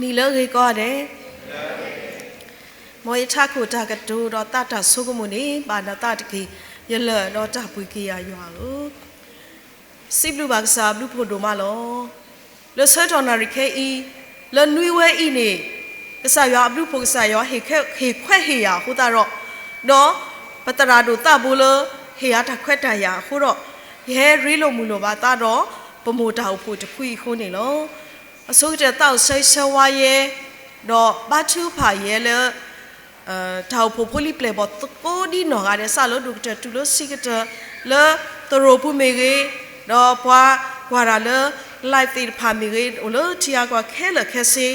နံၤလၢအဂ့ၤကိးဂၤဒဲး, မ်ယထးခိၣ်တၢ်ကတိၤဒီးသးတၢ်ဆိကမိၣ်န့ၣ် ဘၣ်နသးတက့ၢ်. ယလၢာ်ဒီးတၢ်ဘှံးက့ၤယၤယွၤဧၢ, စံးဘျုးဘၣ်ကစၢ်အဘျုးဖှိၣ်ဒိၣ်မးလီၤ. လၢဆၢကတီၢ်နၣ်ရံၣ်ခဲအံၤ, လၢနွံဝဲအံၤန့ၣ်, ကစၢ်ယွၤအဘျုးဖှိၣ် ကစၢ်ယွၤဟ့ၣ်ခွဲးဟ့ၣ်ယာ်အဃိသတးဒီး, ဒီးပသရၣ်ဒိၣ်သးဘိလၢ ဟ့ၣ်ယၤတၢ်ခွဲးတၢ်ယာ်အဃိဒီး, ယဟဲရ့လိာ်မုာ်လိာ်ဘၣ်သးဒီး ပမိၢ်တၢ်အိၣ်ဖှိၣ်တဖုအံၤအဃိန့ၣ်လီၤ. အဆိကတၢၢ်သးအိၣ်ဆၢဂ့ၤဆၢဝါယဲ, ဒီးဘါထုကဖၣ်ယဲလၢ တၢ်အိၣ်ဖှိၣ်ဖိလံၤပျဲၢ်ဘီၣ်သကိးဒ်နီၢ်ဂၤဒဲး စးလၢဒိၣ်ကတၢၢ်တုၤလၢဆံးကတၢၢ်, လၢသရိာ်ပူၤမ့ၢ်ဂ့ၤ, ဒီးပှၤကွၢ်တၢ်လၢ live သ့ၣ်တဖၣ်မ့ၢ်ဂ့ၤ, အိၣ်လၢထံဂၤကီၢ်ဂၤခဲလၢာ်ခဲဆ့,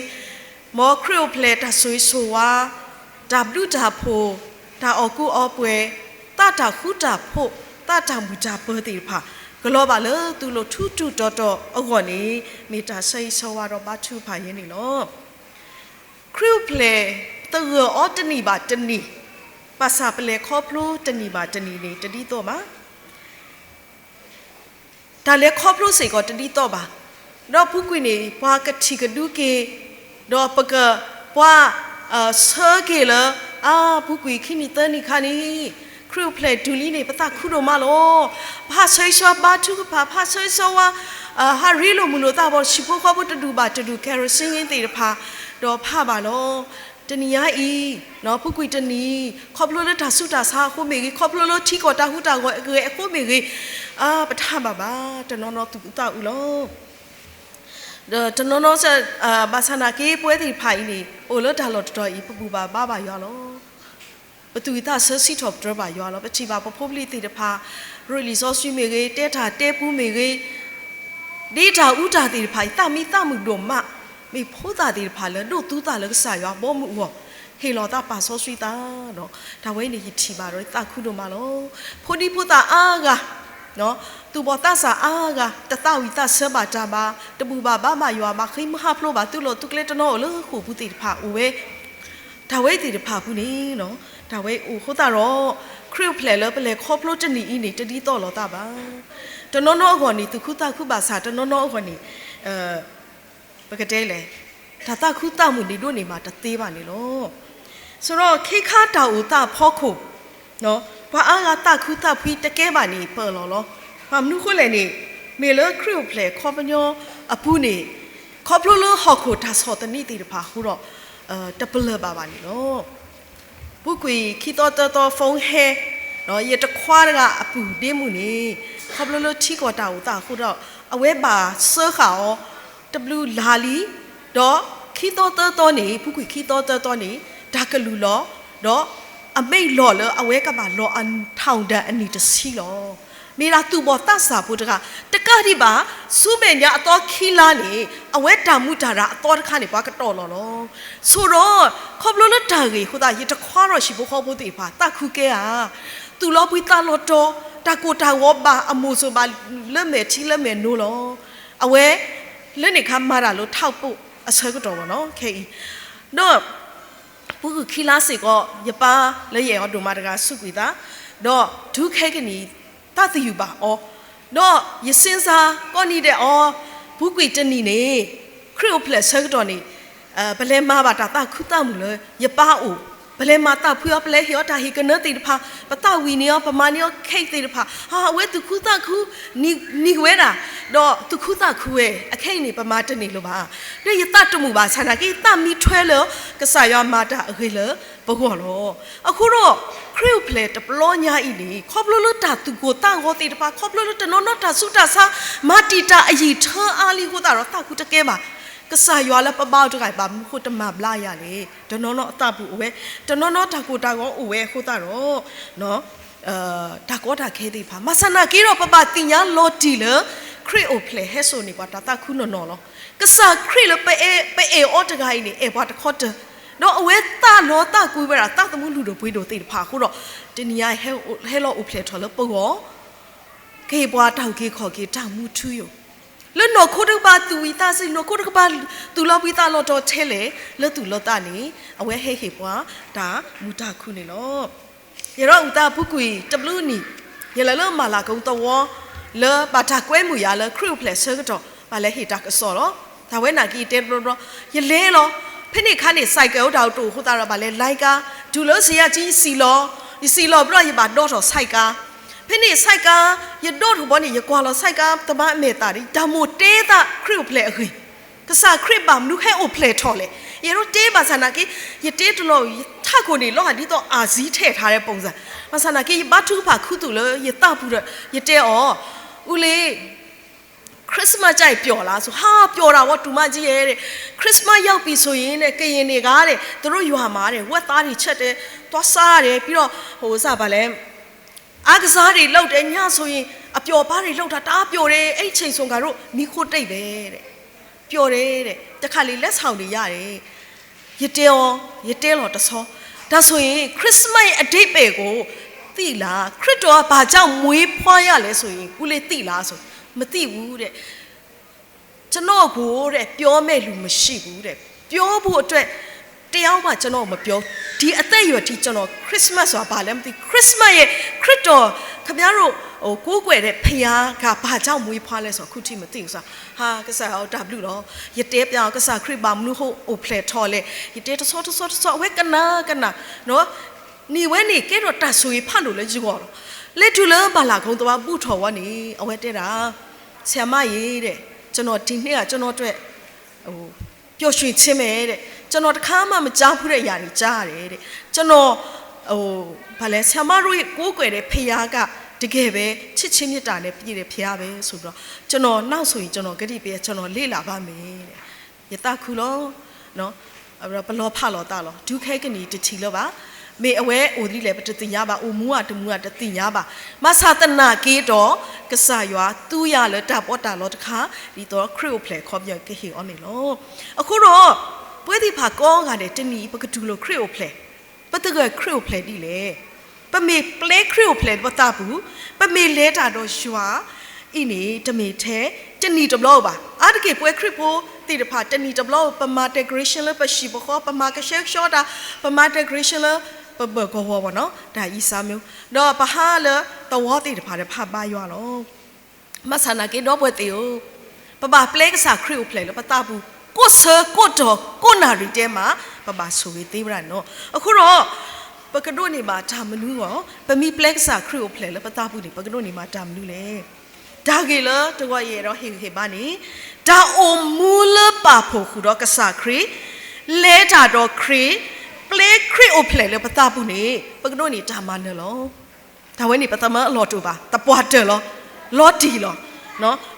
မ်ခရံာ်အိၣ်ဖျဲၣ်တၢ်ဆိၣ်ဂ့ၤဆိၣ်ဝါ, တၢ်ဘျုးတၢ်ဖှိၣ်, တၢ်အီၣ်ကူအီပှဲၤ, သးတၢ်ဃူတၢ်ဖိး, သးတၢ်မုာ်တၢ်ပၢၤသ့ၣ်တဖၣ်, ကလီၤဘၣ်လၢသုလိၤထူထူတီတီအဂီၢ်န့ၣ်, မ့ၢ်တၢ်ဆၢဂ့ၤဆၢဝါဒီးဘါထုကဖၣ်ယဲန့ၣ်လီၤ. ခရံာ်အိၣ်ဖျဲၣ်သဂၢၢ်အီၤတနံၣ်ဘၣ်တနံၣ်, ဘၣ်ဆၣ်ပလဲၤခီဖျိတနံၣ်ဘၣ်တနံၣ်န့ၣ် တဒ်သိးဘၣ်. တၢ်လဲၤခီဖျိစ့ၢ်ကီးတဒ်သိးဘၣ်. ဒီးပူၤကွံာ်န့ၣ် ပှၤကထံၣ်ကဒုက့ၤ, ဒီးပက, ပှၤဆၢက့ၤလၢ, အါ, ပူၤကွံာ်ခံနံၣ်သၢနံၣ်ခါန့ၣ်, ခရံာ်အိၣ်ဖျဲၣ်တုၤလံန့ၣ် ပသးခုဒိၣ်မးလီၤ. ပဟးဆၢဂ့ၤဆၢဝါဘါထုကဖၣ်, ပဟးဆၢဂ့ၤဆၢဝါ, ဟးရ့လိာ်မုာ်လိာ်သးဘီၣ် ဟံၣ်ဖိဃီဖိတဒူၣ်ဘၣ်တဒူၣ် ကဲရစ့သ့ၣ်တဖၣ်, ဒီးဖးဘၣ်လီၤ. တနံၤညါအံၤ, ပူၤကွံာ်တနံၤ, ခီဖျိလၢတၢ်ဆူးတၢ်ဆါအဃိမ့ၢ်ဂ့ၤ, ခီဖျိလၢထံကီၢ်တၢ်ဟူးတၢ်ဂဲၤအဃိမ့ၢ်ဂ့ၤ, အါ, ပထးဘၣ်ဘၣ်, တနီၤနီၤသူၣ်အုးသးအုးလီၤ. ဒီးတနီၤနီၤ, ဘၣ်ဆၣ်နာ်က့ ပဝဲသ့ၣ်တဖၣ်အံၤန့ၣ် အိၣ်လၢတၢ်လီၢ်တတီၤအံၤ ပဘူၣ်ဘၣ်ဘါဘၣ်ယွၤလီၤ. ပသူၣ်ဝံၣ်သးဆၢစံးထီၣ်ပတြၢၤဘၣ်ယွၤလီၤ. ပထံၣ်ဘၣ်ပဖိပလံၤသ့ၣ်တဖၣ်, ရ့လံာ်စီဆှံမ့ၢ်ဂ့ၤ, တဲတၢ်တဲပူမ့ၢ်ဂ့ၤ, ဒ်တၢ်အူတၢ်သ့ၣ်တဖၣ်အံၤ သးမံသးမုာ်ဒိၣ်မး, မ့ၢ်ဖိသၣ်သ့ၣ်တဖၣ်လၢဒိးသူသးလၢကစၢ်ယွၤဘီမုၢ်အဂီၢ်, ဟ့ၣ်လီၤသးပာ်စီဆှံသးဒီး, တၢ်ဝဲန့ၣ်ယထံၣ်ဘၣ်ဒီးယသးခုဒိၣ်မးလီၤ. ဖိဒံဖိသၣ်အါဂၤ, သူၣ်ဘီၣ်သးစၢ်အါဂၤ တသးဝံၣ်သးဆၢဘၣ်တၢ်ဘၣ်, တဘူၣ်ဘၣ်ဘါဘၣ်ယွၤဘၣ်, ဃ့မုၢ်ဟးဖျိးဘၣ်, သုးလီၢ်သုးကျဲတနီၤအိၣ်လၢဃိာ်ပူၤသ့ၣ်တဖၣ်အိၣ်ဝဲ တၢ်ဝဲသ့ၣ်တဖၣ်အပူၤန့ၣ်, တၢ်ဝဲအိၣ်အဃိသတးဒီး, ခရံာ်အိၣ်ဖျဲၣ်လၢပလဲၤခီဖျိတနံၣ်အံၤန့ၣ် တဒ်သိးလိာ်သးဘၣ်. တနီၤနီၤအဂီၢ်န့ၣ် သူၣ်ခုသးခုဘၣ်ဆၣ်, တနီၤနီၤအဂီၢ်န့ၣ်, ပကတဲလဲၣ်, တၢ်သးခုသးမုာ်န့ၣ်ဒိးန့ၢ်ဘၣ်တသ့ဘၣ်န့ၣ်လီၤ. ဆိဒီးခ့ခါတၢ်အိၣ်သးအဖီခိၣ်, ပှၤအါဂၤသးခုသးဖှံတကဲဘၣ်န့ၣ် ပၢၢ်လီၤလီၤ. ဘၣ်မနုၤဃိလဲၣ်န့ၣ်, မ့ၢ်လၢခရံာ်အိၣ်ဖျဲၣ်ခီပညီအပူၤန့ၣ်, ခီဖျိလၢဟီၣ်ခိၣ်တၢ်ဆီၣ်သနံးသ့ၣ်တဖၣ်အဃိဒီး, တပလၢၢ်ဘၣ်ဘၣ်န့ၣ်လီၤ. ပူၤကွံာ်ခံသီသၢသီ phone ဟဲ, ယတခွါတဂၤအပုၢ်ဒ့မုၣ်န့ၣ်, ခီဖျိလၢထံကီၢ်တၢ်အိၣ်သးအဃိဒီး, အဝဲဘၣ်စၢဃာ်အီၤ, တဘျုးလါလံ, ဒီးခံသီသၢသီန့ၣ်, ပူၤကွံာ်ခံသီသၢသီန့ၣ်, တၢ်ကလုၢ်လီၤ, ဒီးအမဲာ်လီၤလၢအဝဲကဘၣ်လီၤအထောင်ဒဏ်အနံၣ်တဆံလီၤ. မ့ၢ်ဒၣ်သူၣ်ဘီၣ်သးစၢ်ဖိတဂၤ, တကးဒံးဘၣ်, ဆူမဲာ်ညါအသီခံလါန့ၣ်, အဝဲတၢ်မူးတၢ်ရၢ်အသီတခါန့ၣ် ပှၤကတီၢ်လီၤလီၤ. ဆိဒီး, ခီဖျိလၢတၢ်ဂ့ၢ်အဃိသတး ယတခွါဒီးဟံၣ်ဖိဃီဖိသ့ၣ်တဖၣ် သးခုကဲဧါ, သူၣ်လီၤဘှံးသးလီၤတီၤ, တၢ်ကိၢ်တၢ်ဂီၤဘၣ်အမိၢ်စိၤဘၣ်လၢမဲာ်ထံလၢမဲာ်နိလီၤ. အဝဲ, လၢန့ၣ်ခါမၤတၢ်လၢ ထောက်ပို့ အဆၢကတီၢ်ဘၣ်နီၤ ခဲအံၤ, ဒီး ပူၤကွံာ်ခံလါစ့ၢ်ကီး ယပၢ်လၢယအဲၣ်အီၤဒိၣ်မးတဂၤစူးကွံာ်သး, ဒီးတုၤခဲကနံၣ်အံၤ သးသယုၢ်ဘၣ်အီၤ, ဒီးယစ့စါကိးနံၤဒဲးအီၤ, ပူၤကွံာ်တနံၣ်န့ၣ်, ခရံာ်အိၣ်ဖျဲၣ်ဆၢကတီၢ်န့ၣ်, ပလဲၤမၤဘၣ်တၢ်သးခုသးမုာ်လၢယပၢ်အအိၣ်, ပလဲၤမၤသးဖှံအီၤ ပလဲၤဟ့ၣ်အီၤတၢ်ဟ့ၣ်ကနၢသ့ၣ်တဖၣ်, ပသးဝံၣ်န့ၢ်အီၤ ပမၤန့ၢ်အီၤခဲအံၤသ့ၣ်တဖၣ်, အဝဲသူၣ်ခုသးခု, နံၤဝဲဒၣ်, ဒီးသူၣ်ခုသးခုဝဲ, အခဲအံၤန့ၣ် ပမၤတန့ၢ်လၢၤဘၣ်. ဒီးယသးတမုာ်ဘၣ်ဆၣ်နာ်က့ ယသးမံထွဲလၢ ကစၢ်ယွၤမၤတၢ်အဂ့ၤလၢပဂီၢ်လီၤ. အဃိဒီး, ခရံာ်အိၣ်ဖျဲၣ်တဘျီညါအံၤန့ၣ် ခီဖျိလၢတၢ်သူၣ်ကိၢ်သးဂီၤသ့ၣ်တဖၣ်, ခီဖျိလၢတနီၤနီၤတၢ်ဆူးတၢ်ဆါ, မၤတံာ်တာ်အယံာ်ထၢအါလံအဃိသတးဒီး သးခုတကဲဘၣ်. ကစၢ်ယွၤလၢပဘါအီၤတဂၤအံၤ ဘၣ်မနုၤဃိတမၤဘျါယၤလဲၣ်. တနီၤနီၤအသးပူၤအိၣ်ဝဲ, တနီၤနီၤတၢ်ကိၢ်တၢ်ဂီၤအိၣ်ဝဲအဃိသတးဒီး တၢ်ကီတၢ်ခဲသ့ၣ်တဖၣ်, ဘၣ်ဆၣ်နာ်က့ဒီး ပဘၣ်သ့ၣ်ညါလီၤတံၢ်လၢ ခရံာ်အိၣ်ဖျဲၣ်ဟဲစိာ်န့ၢ်ပှၤတၢ်သးခုနီၢ်နီၢ်လီၤ. ကစၢ်ခရံာ်လၢပအဲၣ်, ပအဲၣ်အီၤတဂၤအံၤန့ၣ် အဲၣ်ပှၤတခီတၢၢ်, ဒီးအဝဲသးလီသးကွံဝဲဒၣ် သးသမူလုၢ်ဒိၣ်ပှ့ၤဒိၣ်သ့ၣ်တဖၣ်အဃိဒီး, တနံၤညါဟဲလီၤအိၣ်ဖျဲၣ်ထီၣ်လၢပဂီၢ် ကဟ့ၣ်ပှၤတၢ်အုၣ်က့ၤခီၣ်က့ၤတၢ်မူထူယိာ်, လၢနီၢ်ခိတကပၤသူၣ်ဝံၣ်သးဆံး, နီၢ်ခိတကပၤသူၣ်လီၤဘှံးသးလီၤတီၤထဲလဲၣ်, လၢသူၣ်လၢသးန့ၣ် အဝဲဟဲဟ့ၣ်ပှၤတၢ်မုာ်တၢ်ခုန့ၣ်လီၤ. ယဒီးအုၣ်သးပူၤကွံာ်တဘျုးနံၣ်, ယလဲၤလၢမၤလၤကပီၤသဝီ, လၢဘၣ်တၢ်ကွဲမုာ်ယၤလၢခရံာ်အိၣ်ဖျဲၣ်ဆၢကတီၢ် ဘၣ်လဲၤဟ့ၣ်တၢ်ကစီၣ်လီၤ. တၢ်ဝဲနာ်က့ ယတဲတဘျီဘျီ, ယလဲၤလီၤ. ဖဲန့ၣ်အခါန့ၣ် ဆိုင်ကယ်အိၣ်တၢ်အိၣ်တအိၣ်အဃိသတးဒီး ဘၣ်လဲၤလၢကါ, တုၤလၢစယၤကံ ယစံၣ်လီၤ, ယစံၣ်လီၤဘျီ ယဘၣ်ဒိးထီၣ်ဆိုင်ကယ်. ဖဲန့ၣ်ဆိုင်ကယ် ယဒိးထီၣ်ဘီန့ၣ် ယကွၢ်လီၤဆိုင်ကယ် တဘၣ်အမဲာ်သးဒ် တၢ်မိၣ်တဲသးခရံာ်အိၣ်ဖျဲၣ်အဂ့ၢ်, ကစၢ်ခရံာ်ဘၣ်မနုၤဟဲအိၣ်ဖျဲၣ်ထီၣ်လဲၣ်. ယအဲၣ်ဒိးတဲဘၣ်ဆၣ်နာ်က့ ယတဲတလီၤ, ယထးခိၣ်န့ၣ် လီၤဂာ်ဒ်သိး အစံထဲးထး ဒီးပိစၢ်, ဘၣ်ဆၣ်နာ်က့ ယဘါထုကဖၣ်ခူသူၣ်လၢယသးပူၤဒီး ယတဲအီၤ, အူလ့ Christmas ကြိုက်ပျော်လားဆို, ဟာ, ပျော်တာပေါ့ တူမကြီးရဲ့တဲ့, Christmas ရောက်ပြီဆိုရင်တဲ့ ကရင်တွေကတဲ့ သူတို့ရွာမှာတဲ့ ဝက်သားတွေချက်တယ်, သွားစားတယ်, ပြီးတော့ ဟို စပါလဲ အားကစားတွေလုပ်တယ်, ညဆိုရင်အပျော်အပါးတွေလုပ်တာ တအားပျော်တယ်, အဲ့ချိန်ဆိုငါတို့မီးခိုးတိတ်ပဲတဲ့, ပျော်တယ်တဲ့, တခါလေ လက်ဆောင်တွေရတယ်. ယတဲအီၤ, ယတဲလီၤတဆီ, ဒါဆိုရင် Christmas ရဲ့အဓိပ္ပာယ်ကိုသိလား, ခရစ်တော်ကဘာကြောင့်မွေးဖွားရလဲဆိုရင် ဦးလေးသိလားဆို, မသိဘူးတဲ့. ကျွန်တော့်ကိုတဲ့ ပြောမဲ့လူမရှိဘူးတဲ့, ပြောဖို့အတွက်တယောက်မှကျွန်တော့်ကိုမပြော, ဒီအသက်အရွယ်ထိကျွန်တော် Christmas ဆိုတာဘာလဲမသိ, Christmas ရဲ့ ခရစ်တော် ခင်ဗျားတို့ ဟို ကိုးကွယ်တဲ့ဘုရားကဘာကြောင့်မွေးဖွားလဲဆိုတော့ အခုထိမသိဘူးဆိုတော့, ဟာ, ကစၢ်ယွၤတၢ်ဘျုးလီၤ. ယတဲပျးအီၤ ကစၢ်ခရံာ်ဘၣ်မနုၤဟိအိၣ်ဖျဲၣ်ထီၣ်လဲၣ်, ယတဲတဆီတဆီတဆီ အဝဲကနၣ်ကနၣ်, န့ၢ်ဝဲန့ၣ် ကဲထီၣ်တၢ်ဆိၣ်ဂ့ၤဖးဒိၣ်လၢယဂီၢ်လီၤ. လဲၤတုၤလၢဘၣ်လၢ်ခိသဝီဘူၣ်ထီၣ်ဝဲန့ၣ် အဝဲတဲဒၣ်, ဆရာမကြီးတဲ့, ကျွန်တော်ဒီနှစ်က ကျွန်တော့်အတွက် ဟို ပျော်ရွှင်ခြင်းပဲတဲ့, ကျွန်တော်တစ်ခါမှမကြားဖူးတဲ့အရာတွေကြားရတယ်တဲ့, ကျွန်တော် ဟို ဘာလဲ, ဆရာမတို့ရဲ့ကိုးကွယ်တဲ့ဘုရားက တကယ်ပဲချစ်ခြင်းမေတ္တာနဲ့ပြည့်တဲ့ဘုရားပဲဆိုပြီးတော့, ကျွန်တော်နောက်ဆိုရင် ကျွန်တော်ကတိပေး ကျွန်တော်လေ့လာပါမယ်တဲ့. ယသးခုလီၤ, ပလီၤဖးလိာ်သးလီၤ, ဒုးခဲကနံၣ်တထံၣ်လၢၤဘၣ်, မ့ၢ်အဝဲအိၣ်ဒ်လဲၣ် ပတသ့ၣ်ညါဘၣ်, အိၣ်မူဧါတမူဧါတသ့ၣ်ညါဘၣ်. ဘၣ်ဆၣ်သနာ်က့ဒီး ကစၢ်ယွၤသူယၤလၢတၢ်ပီးတၢ်လီတခါ, ဒ်သိးခရံာ်အိၣ်ဖျဲၣ်အခီပညီကဟ့ၣ်အီၤန့ၣ်လီၤ. အဃိဒီး ပဝဲသ့ၣ်တဖၣ်ကိးဂၤဒဲး တနံၤအံၤ ပကတူၢ်လိာ်ခရံာ်အိၣ်ဖျဲၣ်, ပသဂၢၢ်ခရံာ်အိၣ်ဖျဲၣ်ဒ်လဲၣ်. ပမ့ၢ်ပျဲခရံာ်အိၣ်ဖျဲၣ်လၢပသးပူၤ, ပမ့ၢ်လဲၤတၢ်ဒီးယွၤအံၤန့ၣ် တမ့ၢ်ထဲတနံၤတဘျီဧိၤဘၣ်. အါတက့ၢ်ပဝဲခရံာ်ဖိသ့ၣ်တဖၣ် တနံၤတဘျီဧိၤ ပမၤ decoration လၢပဟံၣ်ပဃီ, ပမၤကဆှဲကဆှီတၢ်, ပမၤ decoration လၢပဘၢၣ်ကဝီၤဘၣ်နီၤ, တၢ်အံၤစၢ်မၠိ, ဒီးပဟးလၢသဝီသ့ၣ်တဖၣ်ဒီး ပဟးဘါယွၤလီၤ. ဘၣ်ဆၣ်နာ်က့ဒီပုၢ်ဝဲၢ်သ့ၣ်ဧၢ, ပဘၣ်ပျဲကစၢ်ခရံာ်အိၣ်ဖျဲၣ်လၢပသးပူၤ ကိးဆၢကိးတီၤကိးနၣ်ရံၣ်တဲမး ပဘၣ်ဆိၣ်ဂ့ၤသ့ဝဲဒၣ်န့ၣ်လီၤ. အဃိဒီး ပကဒိးန့ၢ်ဘၣ်တၢ်မနုၤအဂီၢ်, ပမ့ၢ်ပျဲကစၢ်ခရံာ်အိၣ်ဖျဲၣ်လၢပသးပူၤန့ၣ် ပကဒိးန့ၢ်ဘၣ်တၢ်မနုၤလဲၣ်. တၢ်ဂ့ၢ်လၢတဂီၤယအဲၣ်ဒိးဟ့ၣ်ဂံၢ်ဟ့ၣ်ဘါန့ၣ်, တၢ်အိၣ်မူလၢပာ်ဖှိၣ်ဃုာ်ဒီးကစၢ်ခရံာ်, လဲၤတၢ်ဒီးခရံာ်, ပျဲခရံာ်အိၣ်ဖျဲၣ်လၢပသးပူၤန့ၣ် ပကဒိးန့ၢ်တၢ်မၤနၢၤလီၤ. တၢ်ဝဲန့ၣ် ပသးမၢအလီၢ်တအိၣ်ဘၣ်, သပှၢ်တၢၢ်လီၤ, လီၤတံၢ်လီၤ.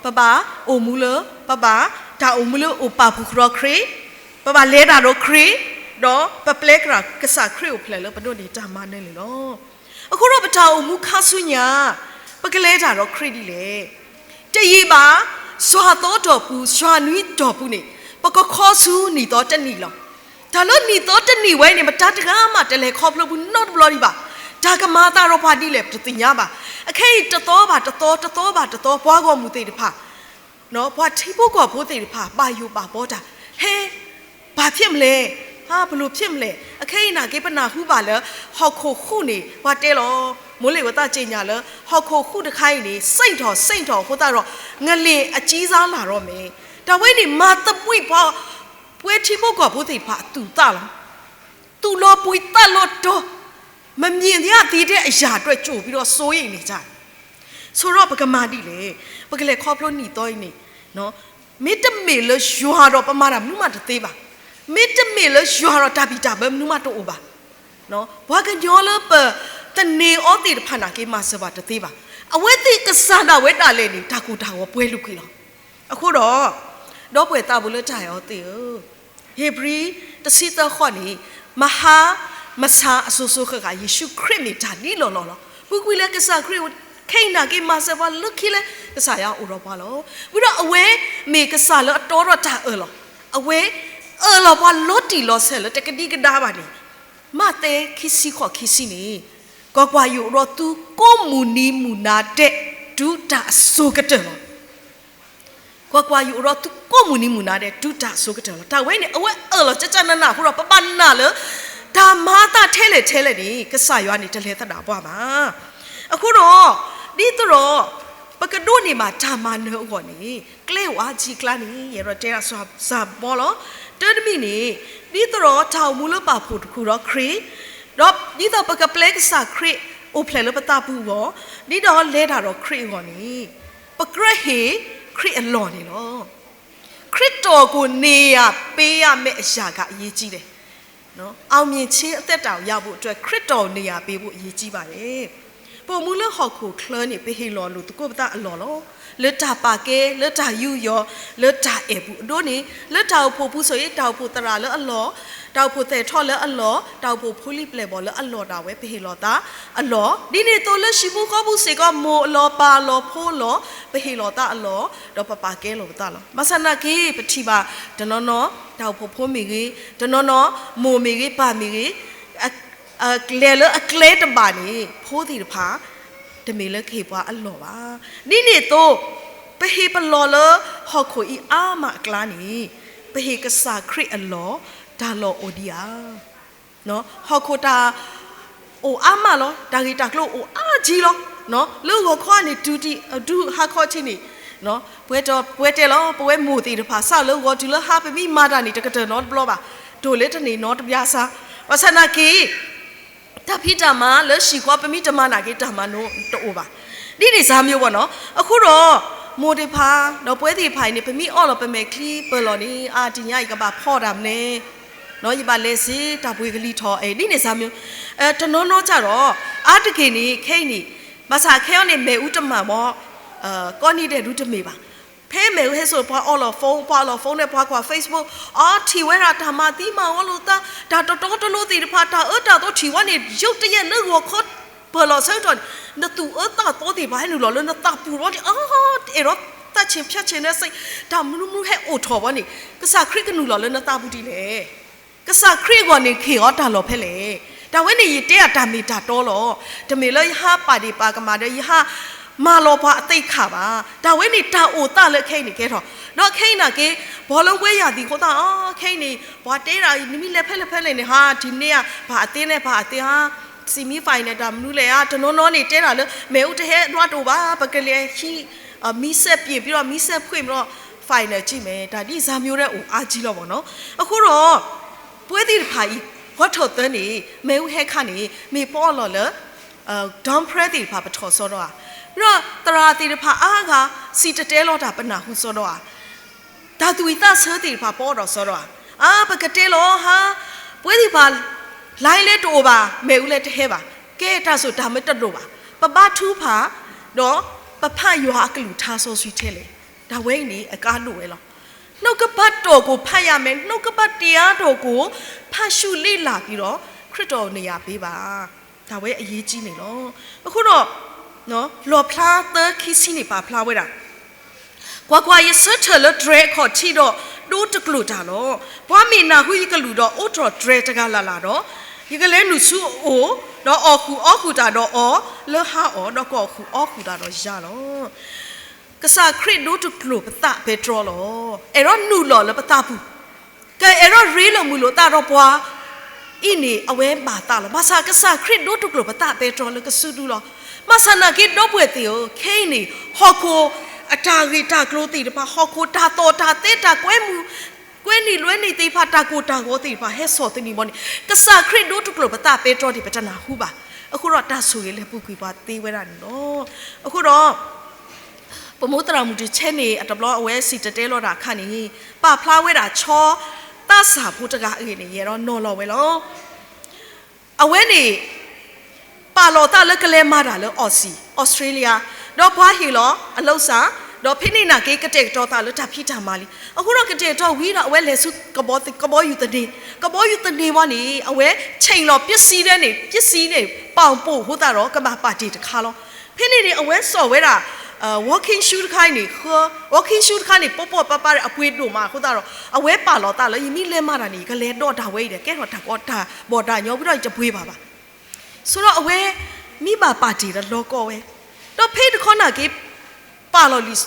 ပဘၣ်အိၣ်မူလၢ, ပဘၣ်တၢ်အိၣ်မူလၢအိၣ်ပာ်ဖှိၣ်ဃုာ်ဒီးခရံာ်, ပဘၣ်လဲၤတၢ်ဒီးခရံာ်, ဒီးပပျဲကစၢ်ခရံာ်အိၣ်ဖျဲၣ်လၢပဒိးန့ၢ်တၢ်မၤနၢၤန့ၣ်လီၤ. အဃိဒီးပတၢ်အိၣ်မူခါဆူညါ ပကလဲၤတၢ်ဒီးခရံာ်ဒ်လဲၣ်. တယံာ်ဘၣ်, စွၣ်သီတီၢ်ပူၤ, စွၣ်နွံတီၢ်ပူၤန့ၣ် ပကခီဆူနံၣ်သီတနံၣ်လီၤ. တၢ်လၢနံၣ်သီတနံၣ်ဝဲန့ၣ် မတၤတဂၤမးတလဲၤခီဖျိဘူးနီတဘျီဒံးဘၣ်. တၢ်ကမၤအသးဒီးပှၤဒ်လဲၣ် ပတသ့ၣ်ညါဘၣ်. အခဲအံၤ တသီဘၣ်တသီ, တသီဘၣ်တသီ, ပှၤဂီၢ်မုၢ်သ့ၣ်တဖၣ်, ပှၤထံဖိကီၢ်ဖိသ့ၣ်တဖၣ် ဘၣ်ယိၣ်ဘၣ်ဘီတၢ်, ဟဲ, ဘာဖြစ်မလဲ, ဟါ, ဘယ်လိုဖြစ်မလဲ. အခဲအံၤနာ်က့ ပနၢ်ဟူဘၣ်လၢ ဟီၣ်ခိၣ်ဃုာ်န့ၣ် ပှၤတဲလီၤ, မိုးလေဝသ ကြေညာ လၢ ဟီၣ်ခိၣ်ဃုာ်တခါအံၤန့ၣ် စိမ့ၣ်ထီၣ်စိမ့ၣ်ထီၣ်အဃိသတးဒီး ငလျင်အကြီးစားလာတော့မယ်. တၢ်ဝဲန့ၣ် မၤသဘှံးပှၤ, ပဝဲထံဖိကီၢ်ဖိသ့ၣ်တဖၣ်အသူၣ်သးလီၤ. သူၣ်လီၤပှံၤသးလီၤတီၤ, မမြင်ရသေးတဲ့အရာအတွက် ကြိုပြီးတော့ စိုးရိမ်နေကြတယ်. ဆိုတော့ ပကမၤဒ်လဲၣ်, ပကလဲၤခီဖျိနံၣ်သီအံၤန့ၣ်, မ့တမ့ၢ်လၢယွၤဒီး ပမၤတၢ်မနုၤမးတသ့ဘၣ်. မ့တမ့ၢ်လၢယွၤဒီး တၢ်ဘံၣ်တၢ်ဘၢမနုၤမးတအိၣ်ဘၣ်. ပှၤကညီလၢပသန့ၤအီၤသ့ၣ်တဖၣ်နာ်က့ မၤစၢၤပှၤတသ့ဘၣ်. အဝဲသ့ၣ်ကစၢ်ဒၣ်ဝဲဒၣ်လဲာ်န့ၣ် တၢ်ကိၢ်တၢ်ဂီၤပှဲၤလိာ်ကွံာ်လီၤ. အဃိဒီး, ဒီပုၢ်ဝဲၢ်သးဘိလၢတၢ်အဲၣ်အီၤသ့ၣ်ဧၢ, ဧ့ၤဘြံၤ တဆံသၢဃီန့ၣ်, မဟါ, မဆါအစိၤစိၤဃၣ်ဃၣ် ယ့ၣ်ၡူးခရံာ်မ့ၢ်တၢ်ဒ်လီၢ်လီၢ်လီၤ. ပူၤကွံာ်လၢကစၢ်ခရံာ် ခဲအံၤနာ်က့ မၤစၢၤပှၤလၢခံလဲၣ်, ကစၢ်ယွၤအိၣ်ဒီးပှၤလီၤ. ဝံၤဒီးအဝဲမ့ၢ်ကစၢ်လၢအတီထီၣ်တၢ်အၢၣ်လီၤ. အဝဲအၢၣ်လီၤပှၤလီၤတံၢ်လီၤဆဲးလၢတကဒံကဒါဘၣ်န့ၣ်, မးသဲ ခံဆံဃိး ခံဆံန့ၣ်, ကွၢ်ကွၢ်, ယအိၣ်ဒီးသုကိးမုၢ်နံၤမုၢ်နၤဒဲး တုၤတၢ်အစိၤကတၢၢ်လီၤ. ကွၢ်ကွၢ်, ယအိၣ်ဒီးသုကိးမုၢ်နံၤမုၢ်နၤဒဲး တုၤတၢ်အစိၤကတၢၢ်လီၤ. တၢ်ဝဲန့ၣ် အဝဲအၢၣ်လီၤကၠၢကၠၢနးနးအဃိဒီး ပဘၣ်နာ်လၢ တၢ်မၤအသးထဲလဲၣ်ထဲလဲၣ်န့ၣ် ကစၢ်ယွၤန့ၣ် တလဲၤသဒၣ်ပှၤဘၣ်. အဃိဒီး, ဒ်သိးဒီး ပကဒိးန့ၢ်ဘၣ်တၢ်မၤနၢၤအဂီၢ်န့ၣ် ကျဲအိၣ်အါကံအကျါန့ၣ် ယအဲၣ်ဒိးတဲဒၣ်စၢ်ဘီလီၤ. တၢတမံၤန့ၣ် ဒ်သိးဒီးတၢ်အိၣ်မူလၢပာ်ဖှိၣ်တခူဒီးခရံာ်, ဒီးဒ်သိးပကပျဲကစၢ်ခရံာ်အိၣ်ဖျဲၣ်လၢပသးပူၤအဂီၢ်, ဒ်သိးလဲၤတၢ်ဒီးခရံာ်အဂီၢ်န့ၣ် ပကြၢးဟ့ၣ်ခရံာ်အလီၢ်န့ၣ်လီၤ. ခရံာ်ကစၢ်ကိုနေရာပေးရမယ့်အရာကအရေးကြီးတယ်. အောင်မြင်ခြင်းအသက်တာကိုရဖို့အတွက် ခရစ်တော်ကိုနေရာပေးဖို့အရေးကြီးပါတယ်. ပအိၣ်မူလၢဟီၣ်ခိၣ်ချၢန့ၣ် ပဟ့ၣ်လီၤလိာ်သကိးပသးအလီၢ်လီၤ. လၢတၢ်ပာ်ကဲ, လၢတၢ်ယူးယီၣ်, လၢတၢ်အဲၣ်ပူၤအဒိန့ၣ်, လၢတၢ်အိၣ်ဖှိၣ်ပူၤစိၤအံၤ တၢ်အိၣ်ဖှိၣ်သရၣ်လၢအလီၢ်, တၢ်အိၣ်ဖှိၣ်သဲးထီၣ်လၢအလီၢ်, တၢ်အိၣ်ဖှိၣ်ဖိလံၤပျဲၢ်ဘီၣ်လၢအလီၢ်ဒၣ်ဝဲ ပဟ့ၣ်လီၤသးအလီၢ်, ဒ်န့ၣ်အသိးလၢဟံၣ်ဖိဃီဖိစ့ၢ်ကီး မိၢ်အလီၢ် ပၢ်အလီၢ် ဖိအလီၢ် ပဟ့ၣ်လီၤသးအလီၢ်, ဒီးပပာ်ကဲလီၤပသးလီၤ. ဘၣ်ဆၣ်နာ်က့ ပထံၣ်ဘၣ်တနီၤနီၤ တၢ်အိၣ်ဖှိၣ်ဖိမ့ၢ်ဂ့ၤ, တနီၤနီၤ မိၢ်မ့ၢ်ဂ့ၤ ပၢ်မ့ၢ်ဂ့ၤ လဲၤလၢအကျဲတဘၣ်န့ၣ် ဖိသ့ၣ်တဖၣ် တမ့ၢ်လၢကဟ့ၣ်ပှၤအလီၢ်ဘၣ်. ဒ်န့ၣ်အသိး ပဟ့ၣ်ပလီၢ်လၢဟီၣ်ခိၣ်အံၤအါမးအကျါန့ၣ် ပဟ့ၣ်ကစၢ်ခရံာ်အလီၢ် တၢ်လီၢ်အိၣ်ဒံးဧါ. ဟီၣ်ခိၣ်တၢ်အိၣ်အါမးလီၤ. တၢ်ဂ့ၢ်တၢ်ကျိၤအိၣ်အါကံလီၤ. လၢဂီၤခီန့ၣ် တုၤဒုးဟါခီထံးန့ၣ် ပဝဲတဲလီၤ ပဝဲမိၢ်သ့ၣ်တဖၣ် စးလၢဂီၤတုၤလၢဟါ ပမ့ၢ်မၤတၢ်န့ၣ် တကတၢၢ်နီတဘျီဘၣ်. တိၢ်လၢတန့ၢ်နီတဘျီစါ. ဘၣ်ဆၣ်နာ်က့ တၢ်ဖံးတၢ်မၤလၢဟံၣ်ဃီ ပမ့ၢ်တမၤနာ်က့ တၢ်မၤနီတအိၣ်ဘၣ်. ဒ်န့ၣ်စၢ်မ့ၢ်ဘၣ်နီၤ. အဃိဒီး မိၢ်သ့ၣ်တဖၣ် ဒီးပဝဲသ့ၣ်တဖၣ်အံၤန့ၣ် ပမ့ၢ်အီၣ်လီၤပမဲာ်ချံပၢၢ်လီၤန့ၣ် အါတနံၤအံၤ ယကဘၣ်ဖီတၢ်မနုၤလဲၣ်, ယဘၣ်လဲၤစ့တၢ်ပှ့ၤကလံၤထီၣ် ဒ်န့ၣ်စၢ်မ့ၢ် တနီၤနီၤစ့ၢ်ဒီး အါတက့ၢ်န့ၣ် ခဲအံၤန့ၣ် ဘၣ်ဆၣ်ခဲအံၤန့ၣ် မ့ၣ်အူတမၤဘၣ် ကိးနံၤဒဲးဒုတမ့ၢ်ဘၣ်. ဖဲမ့ၣ်အူဟဲစိာ် ပှၤအီၣ်လီၤ phone, ပှၤအီၣ်လီၤ phone န့ၣ် ပှၤကွၢ် Facebook, အီထံၣ်ဝဲဒၣ်တၢ်မၤသံမၤဝီလိာ်သး, တၢ်တတီတလိၤသ့ၣ်တဖၣ်, တၢ်အၢတၢ်သီထံၣ်ဝဲန့ၣ် ယုၢ်တယဲၢ်လၢဂီၤခီ ပၢၢ်လီၤဆၢကတီၢ်န့ၣ် နသူၣ်အၢသးသီသ့ၣ်တဖၣ် ဟဲနုာ်လီၤလၢနသးပူၤဝဲန့ၣ် အါ အဲၣ်ဒိးသးဆံးဖျဲးဆံးန့ၣ်စ့ၢ် တၢ်မနုၤမနုၤဟဲအိၣ်ထီၣ်ဝဲန့ၣ် ကစၢ်ခရံာ်ကနုာ်လီၤလၢနသးပူၤဒ်လဲၣ်. ကစၢ်ခရံာ်အဂီၢ်န့ၣ် ကဟ့ၣ်အီၤတၢ်လီၢ်ဖဲလဲၣ်. တၢ်ဝဲန့ၣ် ယတဲအတၢ်မ့ၢ်တၢ်တီလီၤ. တမ့ၢ်လၢယဟးပာ်ဒ့ၣ်ပာ်ကမၣ်ဒီး ယဟးမၤလီၤပှၤအသ့ၣ်ခါဘၣ်. တၢ်ဝဲန့ၣ် တၢ်အိၣ်သးလၢခဲအံၤန့ၣ်ကဲထီၣ်, ဒီးခဲအံၤနာ်က့ ပှၤလၢဝဲယၤသံၣ်အဃိသတး အခဲအံၤန့ၣ် ပှၤတဲဒၣ် နမ့ၢ်လဲၤဖဲလဲၣ်ဖဲလဲၣ်န့ၣ် ဟါ ထံၣ်န့ၢ်ဧါ ပှၤအသ့ၣ်န့ၣ် ပှၤအသ့ၣ်ဧါ semi final တၢ်မနုၤလဲၣ်ဧါ. တနီၤနီၤန့ၣ် တဲဒၣ်လၢ မ့ၣ်အူတဟဲဒွးတအိၣ်ဘၣ် ပကလဲၤဟံး မီးစက်ပြင်ပြီးတော့ မီးစက်ဖွင့်ပြီးတော့ final ကြည့်မယ် တၢ်ဒ်စၢ်မ့ၢ်အိၣ်အါကံလီၤမ့ၢ်နီၤ. အဃိဒီး ပဝဲသ့ၣ်တဖၣ်အံၤ ကွီၢ်ထီၣ်သၢန့ၣ် မ့ၣ်အူဟဲခါန့ၣ် မ့ၢ်ပအီၣ်လီၤလၢ dorm prayer သ့ၣ်တဖၣ်ပထီၣ်စီဒီဧါ, ဒီးသရၣ်သ့ၣ်တဖၣ်အါဂၤ စံၣ်တဲၤတဲလီၤတၢ်ပနၢ်ဟူစီဒီဧါ, တၢ်သူၣ်ဝံၣ်သးဆၢသ့ၣ်တဖၣ်ပအီၣ်ဒီးစီဒီဧါ, အါ ပကတဲလီၤဟါ ပဝဲသ့ၣ်တဖၣ် လိုင်းလၢတအိၣ်ဘၣ် မ့ၣ်အူလၢတဟဲဘၣ်, ကဲတၢ်စိၣ်တၢ်မ့ၢ်တလိၣ်ဘၣ်, ပဘါထုကဖၣ် ဒီးပဖးယွၤအကလုၢ်ကထါစီဆှံထဲလဲၣ်, တၢ်ဝဲအံၤန့ၣ် အကါဒိၣ်ဝဲလီၤ. နှုတ်ကပတ်တော်ကို ဖတ်ရမယ်, နှုတ်ကပတ်တရားတော်ကို ဖတ်ရှုလေ့လာပြီးတော့ ခရစ်တော်ကို နေရာပေးပါ. တၢ်ဝဲအရေးကြီးန့ၣ်လီၤ. အဃိဒီး လီၣ်ဖျါသၢခံဆံန့ၣ် ပာ်ဖျါဝဲဒၣ် ကွၢ်ကွၢ်, ယဆၢထၢၣ်လၢတြဲၤအခီၣ်ထံးဒီး ဒိတကျိာ်တၢ်လီၤ. ပှၤမ့ၢ်နၢ်ဟူယကလုၢ်ဒီး အိးထီၣ်တြဲၤတဂၤလၢ်လၢ်ဒီး ယကလဲၤနုာ်ဆူအအိၣ်, ဒီးအီၣ်ဃုာ်အီဃုာ်တၢ်ဒီးအီၤလၢဟါအီၤ, ဒီးကအီၣ်ဃုာ်အီဃုာ်တၢ်ဒီးယၤလီၤ. ကစၢ်ခရံာ်ဒိတကျိာ်ပသးပဲတြီလီၤ. အဲၣ်ဒိးနုာ်လီၤလၢပသးပူၤ, ကအဲၣ်ဒိးရ့လိာ်မုာ်လိာ်သးဒီးပှၤ အံၤန့ၣ် အဝဲဘၣ်သးလီၤ. ဘၣ်ဆၣ်ကစၢ်ခရံာ်ဒိတကျိာ်ပသးပဲတြီလၢကစုဒုလီၤ. ဘၣ်ဆၣ်နာ်က့ဒီပုၢ်ဝဲၢ်သ့ၣ်ဧၢ, ခဲအံၤန့ၣ် ဟီၣ်ခိၣ်အတၢ်ဂ့ၢ်တၢ်ကျိၤသ့ၣ်တဖၣ်, ဟီၣ်ခိၣ်တၢ်သီၣ်တၢ်သဲတၢ်ကွဲမုာ်, ကွဲနံၣ်လွဲနံၣ်သ့ၣ်တဖၣ်, တၢ်ကိၢ်တၢ်ဂီၤသ့ၣ်တဖၣ် ဟဲစိာ်သနံးဘီန့ၣ် ကစၢ်ခရံာ်ဒိတကျိာ်ပသးပဲတြီန့ၣ် ပတနၢ်ဟူဘၣ်. အဃိဒီးတၢ်ဆိၣ်ဂ့ၤလဲၤပူၤကွံာ်ပှၤသ့ဝဲဒၣ်န့ၣ်လီၤ. အဃိဒီး ပမိၢ်သရၣ်မုၣ်တဆဲန့ၣ် အတဘျီအဝဲစံၣ်တဲၤတဲလီၤတၢ်အခါန့ၣ် ပာ်ဖျါဝဲဒၣ်ဆီသးစၢ်ဖိတဂၤအဂ့ၢ်န့ၣ် ယအဲၣ်ဒိးနီၤလီၤဝဲလီၤ. အဝဲန့ၣ် ပာ်လီၤသးလၢကလဲၤမၤတၢ်လၢ Aussie, Australia, ဒီးပှၤဟ့ၣ်လီၤအလိၤစၢ်, ဒီးဖဲန့ၣ်နာ်က့ ကတဲာ်ကတီၤသးလၢတၢ်ဖံးတၢ်မၤလံ. အဃိဒီးကတဲာ်ကတီၤဝံၤဒီး အဝဲလဲၤဆူကဘီယူၤသန့ၤ, ကဘီယူၤသန့ၤဝံၤန့ၣ် အဝဲဆ့ၣ်လီၤပစံးဒဲန့ၣ်, ပစံးန့ၣ် ပာ်ပိာ်အဃိသတးဒီး ကဘၣ်ပာ်တ့ၢ်တခါလီၤ. ဖဲန့ၣ်န့ၣ် အဝဲစိာ်ဝဲဒၣ် walking shoe တခါအံၤန့ၣ် walking shoe တခါန့ၣ် ပီၢ်ပီၢ်ပၢ်ပၢ်ဒီး အပှ့ၤဒိၣ်မးအဃိသတးဒီး အဝဲပာ်လီၤသးလၢ ယမ့ၢ်လဲၤမၤတၢ်န့ၣ် ယကလဲၤဒီးတၢ်ဝဲအံၤဒီး ကဲထီၣ်တၢ်ကီတၢ်ဘီၣ်တၢ်ညီဝံၤဒီး ယတပှ့ၤဘၣ်ဘၣ်. ဆိဒီးအဝဲ မ့ၢ်ဘၣ်ပာ်တ့ၢ်ဒီးလီၤကီဝဲ, ဒီးဖဲတခီနာ်က့ ပာ်လီၤ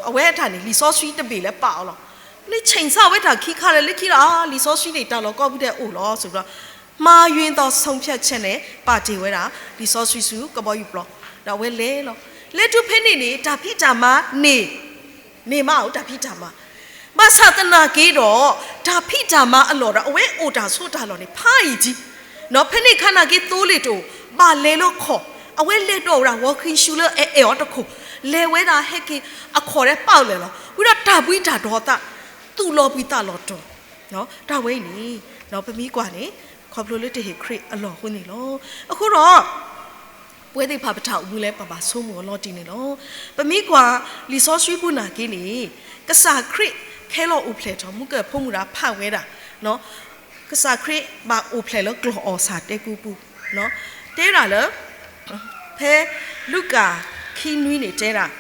အဝဲတၢ်န့ၣ် လံာ်စီဆှံတဘ့ၣ်လၢပာ်အီၤလီၤ. လၢဆ့ၣ်ဆၣ်ဝဲတၢ်ခံခါလၢလၢခံလၢ လံာ်စီဆှံန့ၣ် တၢ်လီၤကီပူၤဒဲးအိၣ်လီၤ စံးဒီး မှားယွင်းသောဆုံးဖြတ်ချက်နဲ့ ပာ်တ့ၢ်ဝဲဒၣ် လံာ်စီဆှံဆူကဘီယူၤပျီ, ဒီးအဝဲလဲၤလီၤ. လဲၤတုၤဖဲန့ၣ်န့ၣ် တၢ်ဖံးတၢ်မၤန့ၣ် န့ၢ်မးအိၣ်တၢ်ဖံးတၢ်မၤ, ဘၣ်ဆၣ်သနာ်က့ဒီး တၢ်ဖံးတၢ်မၤအလီၢ်ဒီး အဝဲအိၣ်တၢ်ဆိးတၢ်လီၢ်န့ၣ် ဖးယံာ်ကံ, ဖဲန့ၣ်ခါနာ်က့သိလ့ၣ်တအိၣ်, ဘၣ်လဲၤလၢခီၣ်, အဝဲလဲၤဒီးဝဲဒၣ်ဂီၤခရံာ်ဆူလၢအအဲၣ်အီၤတခိၣ်, လဲၤဝဲဒၣ်ဟဲက့ၤအခီၣ်ဒီးပာ်လဲၣ်လီၤ, ဝံၤဒီးတၢ်ဘှံးတၢ်တီၤသး သူၣ်လီၤဘှံးသးလီၤတီၤ, တၢ်ဝဲအံၤန့ၣ် ပမ့ၢ်ကွၢ်န့ၣ် ခီဖျိလၢတဟ့ၣ်ခရံာ်အလီၢ်အဃိန့ၣ်လီၤ. အဃိဒီး ပဝဲသ့ၣ်တဖၣ်ပတၢ်အိၣ်မူလဲၣ် ပဘၣ်ဆိကမိၣ်အလီၤတံၢ်န့ၣ်လီၤ. ပမ့ၢ်ကွၢ်လံာ်စီဆှံပူၤနာ်က့န့ၣ် ကစၢ်ခရံာ်ခဲလီၤအိၣ်ဖျဲၣ်ထီၣ် မူကၢၢ်ဖိမုၣ်တဂၤဖးဝဲဒၣ်, ကစၢ်ခရံာ်ဘၣ်အိၣ်ဖျဲၣ်လၢကျီၢ်အီၣ်ဆၣ်တဲကူပူၤ, တဲဒၣ်လၢ ဖဲလူၤကၣ်ခံနွံန့ၣ်တဲဒၣ်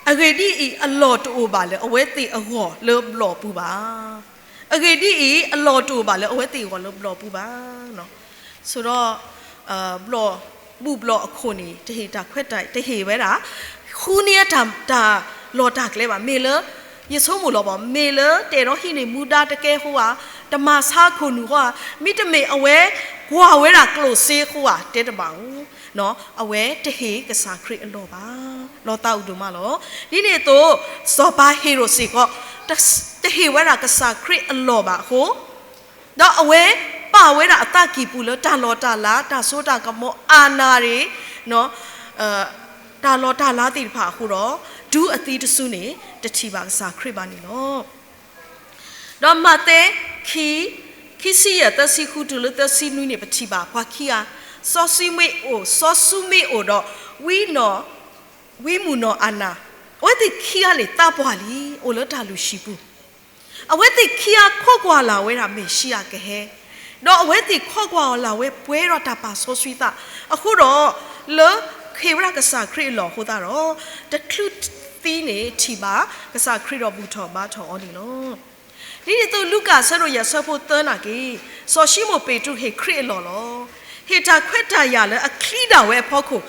အဂ့ၢ်ဒ်အံၤ, အလီၢ်တအိၣ်ဘၣ်လၢအဝဲသ့ၣ်အဂီၢ်လၢဘျီၣ်ပူၤဘၣ်. အဂ့ၢ်ဒ်အံၤ, အလီၢ်တအိၣ်ဘၣ်လၢအဝဲသ့ၣ်အဂီၢ်လၢဘျီၣ်ပူၤဘၣ်. ဆိဒီး ဘျီၣ်ဘူၣ်ဘျီၣ်အခိၣ်န့ၣ် တဟ့ၣ်တၢ်ခွဲးတၢ်ယာ် တဟ့ၣ်ဝဲဒၣ် ဃုန့ၢ်တၢ်လီၢ်တၢ်ကျဲဘၣ်. မ့ၢ်လၢ ယဆိကမိၣ်လီၤဘၣ်, မ့ၢ်လၢတအဲၣ်ဒိးဟံးန့ၢ်မူဒါတကဲအဃိဧါ, တမၤဆါခိၣ်နူာ်အဃိဧါ, မ့တမ့ၢ်အဝဲကွၢ်ဝဲဒၣ်ကျိၣ်စ့အဃိဧါ တဲတဘၣ်ဧိၤ, အဝဲတဟ့ၣ်ကစၢ်ခရံာ်အလီၢ်ဘၣ်. လီၤသးအိၣ်ဒိၣ်မးလီၤ. ဒ်န့ၣ်အသိး စီၤပၤဟ့ၤရိာ်စ့ၢ်ကီး တဟ့ၣ်ဝဲဒၣ်ကစၢ်ခရံာ်အလီၢ်ဘၣ်အဃိ ဒီးအဝဲပာ်ဝဲဒၣ်အသးကံၢ်ပူၤလၢတၢ်လီၢ်တၢ်လၤ တၢ်စိတၢ်ကမီၤ အနၢ်ရ့ၣ် တၢ်လီၢ်တၢ်လၤသ့ၣ်တဖၣ်အဃိဒီး ဒူအသံတစုန့ၣ် တထံၣ်ဘၣ်ကစၢ်ခရံာ်ဘၣ်န့ၣ်လီၤ. ဒီးမးသဲ ခံဆံယဲၢ် သၢဆံဃုတုၤလၢသၢဆံနွံန့ၣ် ပထံၣ်ဘၣ်ပှၤခံဂၤ, စီၤၡံမ့ၣ်အိၣ်, စီၤၡူမ့ၣ်အိၣ်ဒီး ဝံမုၣ်နီၢ်အနၤ, အဝဲသ့ၣ်ခံဂၤန့ၣ်သးပှၢ်လံ အိၣ်လၢတၢ်လုၢ်ဟံၣ်ပူၤ အဝဲသ့ၣ်ခံဂၤခိးကွၢ်လၢ်ဝဲဒၣ်မ့ၣ်ၡံအၤကဟဲ, ဒီးအဝဲသ့ၣ်ခိးကွၢ်အီၤလၢ်ဝဲပှဲၤဒီးတၢ်ပာ်စီဆှံသး, အဃိဒီး လၢဟ့ၣ်ဝဲဒၣ်ကစၢ်ခရံာ်အလီၢ်အဃိသတးဒီး တချုးသံန့ၣ်ထံၣ်ဘၣ် ကစၢ်ခရံာ်ဒီးဘူၣ်ထီၣ်ဘါထီၣ်အီၤန့ၣ်လီၤ. ဒ်န့ၣ်အသိး လူၤကၣ်အဆၢဒိၣ်ယဲၢ်အဆၢဖိသၢနာ်က့, စီၤၡံမိၣ်ပ့းတရူးဟ့ၣ်ခရံာ်အလီၢ်လီၤ. ဟ့ၣ်တၢ်ခွဲးတၢ်ယာ်လၢအချံဒၣ်ဝဲအဖီခိၣ်,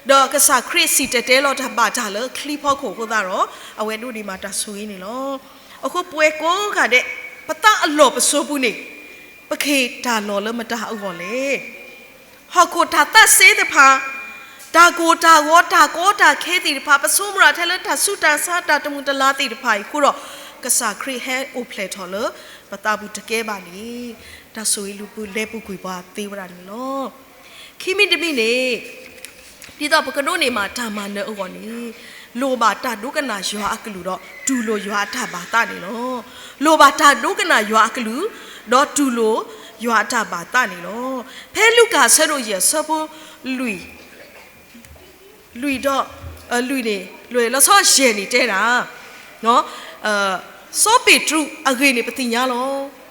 ဒီးကစၢ်ခရံာ်စံၣ်တဲၤတဲလီၤတၢ်ဘၣ်တၢ်လၢအချံဖီခိၣ်အဃိသတးဒီး အဝဲဒိးန့ၢ်ဘၣ်တၢ်ဆိၣ်ဂ့ၤန့ၣ်လီၤ. အဃိပဝဲကိးဂၤဒဲး ပသးအလီၢ်ပစိၤပူၤန့ၣ် ပကဟ့ၣ်တၢ်လီၢ်လၢမတၤအဂီၢ်လဲၣ်. ဟီၣ်ခိၣ်တၢ်သးစဲသ့ၣ်တဖၣ်, တၢ်ကိၢ်တၢ်ဂီၤ တၢ်ကီတၢ်ခဲသ့ၣ်တဖၣ် ပဆိကမိၣ်ထဲလၢတၢ်ဆူးတၢ်ဆါ တၢ်တမုာ်တလၤသ့ၣ်တဖၣ်အံၤအဃိဒီး ကစၢ်ခရံာ်ဟဲအိၣ်ဖျဲၣ်ထီၣ်လၢပသးပူၤတကဲဘၣ်န့ၣ် တၢ်ဆိၣ်ဂ့ၤလုၢ်ပူၤလဲပူၤကွံာ်ပှၤသ့ဝဲဒၣ်န့ၣ်လီၤ. ခံမံၤတမံၤန့ၣ် ဒ်သိးပကဒိးန့ၢ်ဘၣ်တၢ်မၤနၢၤအဂီၢ်န့ၣ် လိၣ်ဘၣ်တၢ်ဒိကနၣ်ယွၤအကလုၢ်ဒီးတူၢ်လိာ်ယွၤအတၢ်ဘၣ်သးန့ၣ်လီၤ. လိၣ်ဘၣ်တၢ်ဒိကနၣ်ယွၤအကလုၢ် ဒီးတူၢ်လိာ်ယွၤအတၢ်ဘၣ်သးန့ၣ်လီၤ. ဖဲလူၤကၣ်အဆၢဒိၣ်ယဲၢ်အဆၢဖိလွံၢ် လွံၢ်ဒီး လွံၢ်န့ၣ် လီၤဆီယဲၢ်န့ၣ်တဲဒၣ် စီၤပ့းတရူးအဂ့ၢ်န့ၣ်ပသ့ၣ်ညါလီၤ.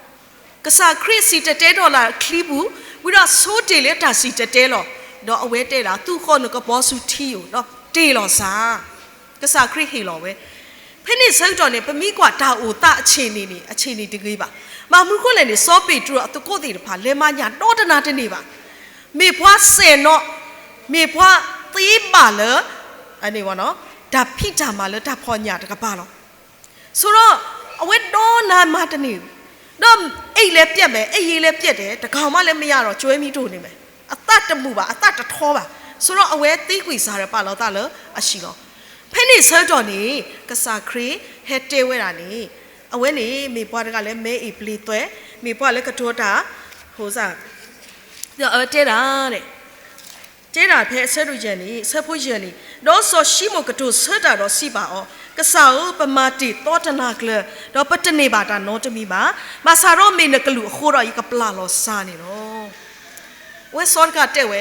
ကစၢ်ခရံာ်စံၣ်တဲၤတဲလီၤလၢချံပူၤ, ဝံၤဒီးဆိတ့ၢ်လၢတၢ်စံၣ်တဲၤတဲလီၤ, ဒီးအဝဲတဲဒၣ် သူၣ်ဃီနကပီၤဆူထံဧိၤ, ဒီးတ့ၢ်လီၤစၢ်, ကစၢ်ခရံာ်ဟ့ၣ်လီၤဝဲ. ဖဲန့ၣ်ဆၢကတီၢ်န့ၣ် ပမ့ၢ်ကွၢ်တၢ်အိၣ်သးအဆ့ၣ်န့ၣ်န့ၣ် အဆ့ၣ်န့ၣ်တဂ့ၤဘၣ်. ဘၣ်မနုၤဃိလဲၣ်န့ၣ် စီၤပ့းတရူးအသကိးသ့ၣ်တဖၣ် လဲၤမၤညၣ်ဒီတနၤတန့ၢ်ဘၣ်. မ့ၢ်ပှၤစဲၣ်နီၤ, မ့ၢ်ပှၤသ့ဘၣ်လၢ တၢ်ဖံးတၢ်မၤလၢတၢ်ဖီၣ်ညၣ်တကပၤလီၤ. ဆိဒီး အဝဲဒီနၤမၤတန့ၢ်, ဒီးအိၣ်လဲၤပျဲၢ်မဲာ် အိၣ်လဲၤပျဲၢ်တဲာ် တကီၢ်မးလၢမယါဒီး ကၠွဲမံၤတအိၣ်န့ၣ်မဲာ်, အသးတမုာ်ဘၣ် အသးတထီဘၣ်. ဆိဒီးအဝဲသံကွံာ်စၢ်ဒီးပာ်လီၤသးလၢအဟံၣ်လီၤ. ဖဲန့ၣ်ဆၢကတီၢ်န့ၣ် ကစၢ်ခရံာ်ဟဲတဲဝဲဒၣ်န့ၣ် အဝဲန့ၣ်မ့ၢ်ပှၤတဂၤလၢမဲအ့ၣ်ပျ့ၤသွဲး, မ့ၢ်ပှၤလၢကတိၤတၢ် ဖိစၢ် ဒီးအဝဲတဲဒၣ် တဲဒၣ်ဖဲအဆၢဒိၣ်ယဲၢ်န့ၣ် အဆၢဖိယဲၢ်န့ၣ်, ဒီးစီၤၡံမိၣ်ကတိၤဆၢတၢ်ဒီးစံးဘၣ်အီၤ, ကစၢ်ဧၢ, ပမၤတ့ၢ်သီတနၤကျၢၤ, ဒီးပတန့ၢ်ဘၣ်တၢ်နီတမံၤဘၣ်. ဘၣ်ဆၣ်ဒီးမ့ၢ်နကလုၢ်အဃိဒီး ယကပျၢ်လီၤစၢ်န့ၣ်လီၤ. အဝဲစီၤတကးတဲဝဲ,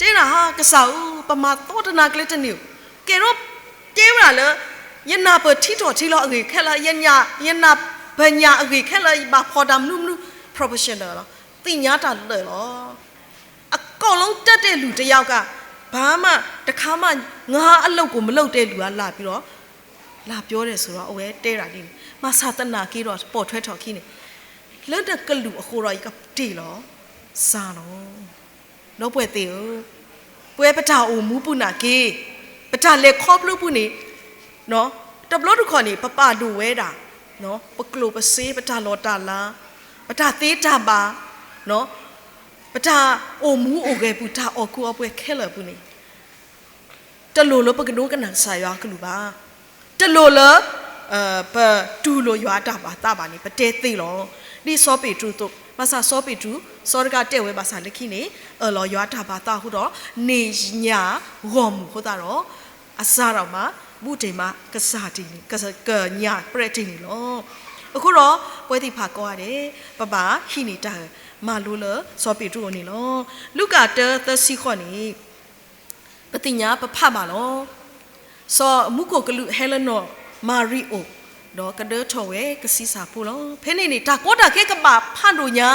တဲဒၣ်ဧါ, ကစၢ်ဧၢ, ပမၤသီတနၤကျၢၤတန့ၢ်ဧိၤ, ကဲထီၣ်တဲဝဲဒၣ်လၢ ယနၢ်ပၢၢ်ထံထီၣ်ထံလီၤအဂ့ၢ်ခဲလၢာ်, ယနၢ်ပၢၢ်ညၣ်အဂ့ၢ်ခဲလၢာ်, ယဘၣ်ဖီၣ်တၢ်မနုၤမနုၤ professional လီၤ. သ့ၣ်ညါတၢ်လၢာ်လီၤ. အကိးလီၤတၢ်တဲလူၤတယၢ်ကါ, ဘၣ်မးတခါမး ငါအလုပ်ကိုမလုပ်တဲ့လူကလာပြီးတော့ လာပြောတယ်ဆိုတော့ အဝဲတဲဒၣ်ဒ်န့ၣ်, ဘၣ်ဆၣ်သနာ်က့ဒီး ပိာ်ထွဲထီၣ်ခံန့ၣ်, လၢနကလုၢ်အဃိဒီး ယကတ့ၢ်လီၤစၢ်လီၤ. ဒီပုၢ်ဝဲၢ်သ့ၣ်ဧၢ, ပဝဲပတၢ်အိၣ်မူပူၤနာ်က့, ပတၢ်လဲၤခီဖျိပူၤန့ၣ်, တဘျီတခီၣ်န့ၣ် ပပာ်ဒိၣ်ဝဲဒၣ် ပကျိၣ်ပစ့ ပတၢ်လီၢ်တၢ်လၤ, ပတၢ်သ့တၢ်ဘၣ်, ပတၢ်အိၣ်မူအိၣ်ဂဲၤပူၤ တၢ်အီၣ်ကူအီပှဲၤခဲလၢာ်အပူၤန့ၣ် တလိၣ်လၢပကဒိကနၣ်ကစၢ်ယွၤအကလုၢ်ဘၣ်. တလိၣ်လၢ ပတူၢ်လိာ်ယွၤအတၢ်ဘၣ်သးဘၣ်န့ၣ် ပတဲသ့လီၤ. ဒ်စီၤပ့းတရူးအသိး, ဘၣ်ဆၣ်စီၤပ့းတရူး စီၤတဂၤတဲဝဲဘၣ်ဆၣ်လၢခံန့ၣ် အၢၣ်လီၤယွၤအတၢ်ဘၣ်သးအဃိဒီး န့ၢ်ညၣ်ဂီၢ်မုၢ်အဃိသတးဒီး အစးထီၣ်မး ဘူးတ့ၢ်မး ကစၢ်တ့ၢ်န့ၣ် ကညၣ်ပြဲးတ့ၢ်န့ၣ်လီၤ. အဃိဒီး ပဝဲသ့ၣ်တဖၣ်ကိးဂၤဒဲး ပဘၣ်ဟံးန့ၢ်တၢ်မၤလိလၢစီၤပ့းတရူးအအိၣ်န့ၣ်လီၤ. လူၤကၣ်တၢသၢဆံဃိးန့ၣ် ပသ့ၣ်ညါပဖးဘၣ်လီၤ. စီၤမူခိၣ်ကလူးဟဲလၢနီၢ်မၤရံအအိၣ်, ဒီးကဒၢထီၣ်ဝဲကဆံးစၢ်ဖိလီၤ. ဖဲန့ၣ်န့ၣ် တၢ်ကီတၢ်ခဲကဘၣ်ဖးဒိၣ်ညါ,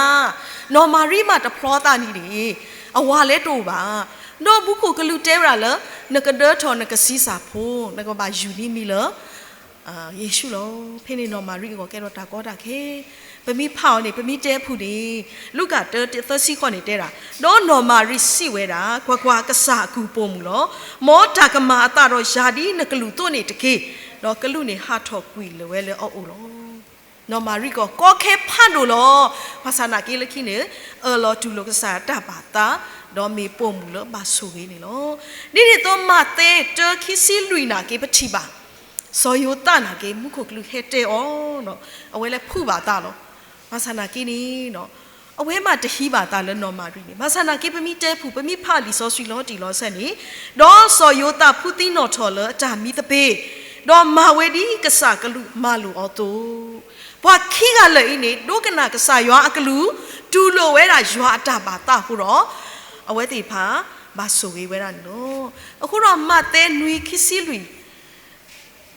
နီၢ်မၤရံမးတဖျီသးန့ၣ်န့ၣ် အဝၤလဲၤတအိၣ်ဘၣ်. ဒီးမူခိၣ်ကလူးတဲဝဲဒၣ်လၢ နကဒၢထီၣ်နကဆံးစၢ်ဖိ နကဘၣ်ယူၢ်န့ၢ်မံၤလၢ ယ့ၣ်ၡူးလီၤ. ဖဲန့ၣ်နီၢ်မၤရံအဂီၢ်ကဲထီၣ်တၢ်ကီတၢ်ခဲ, ပမ့ၢ်ဖးအီၤန့ၣ် ပမ့ၢ်တဲဖုၣ်န့ၣ် လူၤကၣ်တၢတၢသၢဆံဃိးန့ၣ်တဲဒၣ်, ဒီးနီၢ်မၤရံစံးဝဲဒၣ်, ကွၢ်ကွၢ်, ကစၢ်အကုၢ်ပိာ်မုၣ်လီၤ. မ်တၢ်ကမၤအသးဒီးယၤဒ်နကလုၢ်အသိးန့ၣ်တက့ၢ်. ဒီးကလူးန့ၣ်ဟးထီၣ်ကွံာ်လၢၤဝဲလၢအအိၣ်လီၤ. နီၢ်မၤရံကီၢ်ကီခဲဖးဒိၣ်လီၤ. ဘၣ်ဆၣ်နာ်က့လၢခံန့ၣ် အၢၣ်လီၤတူၢ်လိာ်ကစၢ်တၢ်ဘၣ်သး, ဒီးမ့ၢ်ပိာ်မုၣ်လၢဘၣ်ဆိၣ်ဂ့ၤန့ၣ်လီၤ. ဒ်န့ၣ်အသိး မးသဲတၢခံဆံလွံၢ်နာ်က့ပထံၣ်ဘၣ်, စီၤယိၤသးနာ်က့ မူခိၣ်ကလူးဟဲတဲအီၤ, အဝဲလဲၤဖုးဘၣ်သးလီၤ. ဘၣ်ဆၣ်နာ်က့န့ၣ် အဝဲမးတဟံးဘၣ်သးလၢနီၢ်မၤရံန့ၣ်, ဘၣ်ဆၣ်နာ်က့ပမ့ၢ်တဲဖုၣ် ပမ့ၢ်ဖးလံာ်စီဆှံလီၤတံၢ်လီၤဆဲးန့ၣ်, ဒီးစီၤယိၤသးဖုးသံနီၣ်ထီၣ်လၢအတၢ်မံသပ့ၤ, ဒီးမၤဝဲဒ်ကစၢ်ကလူးမၤလိာ်အီၤအသိး, ပှၤခံဂၤလၢာ်အံၤန့ၣ် ဒိကနၣ်ကစၢ်ယွၤအကလုၢ်, တူၢ်လိာ်ဝဲဒၣ်ယွၤအတၢ်ဘၣ်သးအဃိဒီး အဝဲသ့ၣ်တဖၣ်ဘၣ်ဆိၣ်ဂ့ၤဝဲဒၣ်န့ၣ်လီၤ. အဃိဒီးမးသဲနွံခံဆံလွံၢ်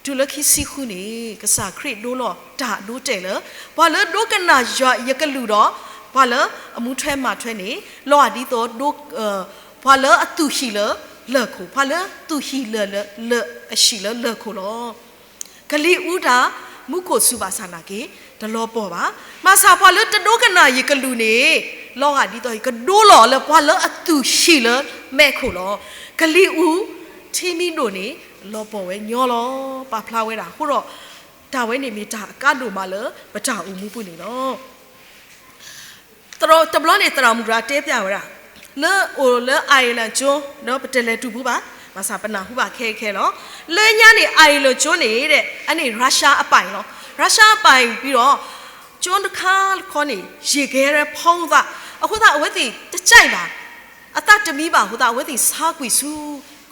တုၤလၢခံဆံဃုန့ၣ် ကစၢ်ခရံာ်ဒိလီၤတၢ်အဒိအတဲာ်လၢ ပှၤလၢဒိကနၣ်ယွၤယကလုၢ်ဒီး ပှၤလၢအမူထွဲမၤထွဲန့ၣ် လီၤဂာ်ဒ်သိး ပှၤလၢအသူၣ်ဟံၣ်လၢလၢၢ်ခိၣ်, ပှၤလၢသူၣ်ဟံၣ်လၢလၢ အဟံၣ်လၢလၢၢ်ခိၣ်လီၤ. ကလံၤအူတၢ် မူခိၣ်စူၤဘၣ်ဆၣ်နာ်က့ တလီၤပှီၢ်ဘၣ်. ဘၣ်ဆၣ်ပှၤလၢတဒိကနၣ်ယကလုၢ်န့ၣ် လီၤဂာ်ဒ်သိး ယကဒိလီၤလၢပှၤလၢအသူၣ်ဟံၣ်လၢမဲးခိၣ်လီၤ. ကလံၤအူ ထံမံၤဒိၣ်န့ၣ် လီၤပှီၢ်ဝဲညီလီၤ. ပာ်ဖျါဝဲဒၣ်အဃိဒီး တၢ်ဝဲန့ၣ်မ့ၢ်တၢ်အကါဒိၣ်မးလၢပတၢ်အိၣ်မူပူၤန့ၣ်လီၤ. တဘျီန့ၣ် သရၣ်မုၣ်တဂၤတဲပျးဝဲဒၣ် လၢအိၣ်လၢ Ireland ကၠိ ဒီးပတလဲၤတုၤဖုဘၣ်, ဘၣ်ဆၣ်ပနၢ်ဟူဘၣ်ခဲအံၤခဲလီၤ. လၢညါန့ၣ် Ireland ကၠိန့ၣ် အန့ၣ် Russia အပိုင်လီၤ. Russia အပိုင်ပြီးတော့ ကၠိတခါတခီန့ၣ် ရေခဲဖီသး, အဃိသတးအဝဲသ့ၣ်တကြိုက်ဘၣ်, အသးတမံဘၣ်အဃိသတး အဝဲသ့ၣ်ဆါကွံာ်ဆူ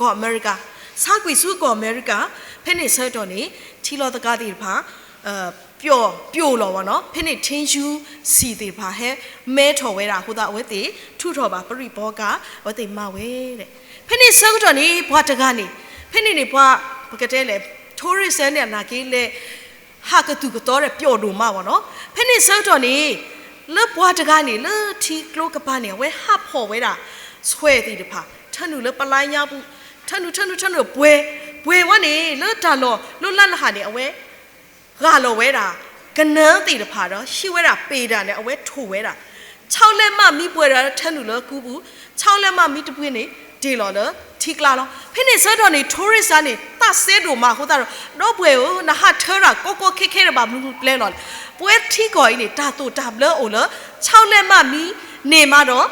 ကီၢ်အမဲရကၤ, ဆါကွံာ်ဆူကီၢ်အမဲရကၤ, ဖဲန့ၣ်ဆၢကတီၢ်န့ၣ် ထံလီၤသကၤသ့ၣ်တဖၣ် ပျိာ်ပျိာ်လီၤဝဲနီၤ, ဖဲန့ၣ် ထံယူစံၣ်သ့ၣ်တဖၣ်ဟဲမဲထီၣ်ဝဲဒၣ်အဃိသတး အဝဲသ့ၣ်ထုးထီၣ်ဘၣ်ပရံၣ်ပီကၤ, အဝဲသ့ၣ်မၤဝဲဒၣ်. ဖဲန့ၣ်ဆၢကတီၢ်န့ၣ် ပှၤတဂၤန့ၣ်, ဖဲန့ၣ်န့ၣ် ပှၤ ပကတဲလဲၣ် tourist န့ၣ် နာ်က့လဲၤ ဟးကသူၣ်ကသီဒီးပျိာ်ဒိၣ်မးဝဲနီၤ. ဖဲန့ၣ်ဆၢကတီၢ်န့ၣ် လၢပှၤတဂၤန့ၣ် လၢထံကျိကပၤန့ၣ် အဝဲဟးဖီၣ်ဝဲဒၣ် ဆွဲသ့ၣ်တဖၣ် ထၢနုာ်လၢပလါညါပူၤ, ထၢနုာ်ထၢနုာ်ထၢနုာ်ပှဲၤ, ပှဲၤဝဲန့ၣ် လၢတၢ်လီၢ်လၢလါလၢဟါန့ၣ် အဝဲ ဂၢ်လီၤဝဲဒၣ် ကနၢသ့ၣ်တဖၣ်ဒီး ဟံးဝဲဒၣ်ပ့ၤဒၣ်န့ၣ် အဝဲထိၣ်ဝဲဒၣ် ဆီလက်မ့ၢ်ပှဲၤဒီးထၢနုာ်လၢကူပူၤ, ဆီလက်မ့ၢ်တပှဲၤန့ၣ် တ့ၢ်လီၤလၢထံကျါလီၤ. ဖဲန့ၣ်ဆၢကတီၢ်န့ၣ် tourist န့ၣ် သးစဲဒိၣ်မးအဃိသတးဒီး ဒီပုၢ်ဝဲၢ်ဧၢ, နဟးထၢတၢ်ကီကီခဲခဲဒီးဘၣ်မနုၤပျဲလီၤလဲၣ်. ပဝဲထံကီၢ်အံၤန့ၣ် တၢ်သိၣ်တၢ်ဘျၢအိၣ်လၢ ဆီလက်မ့ၢ်န့ၢ်မးဒီး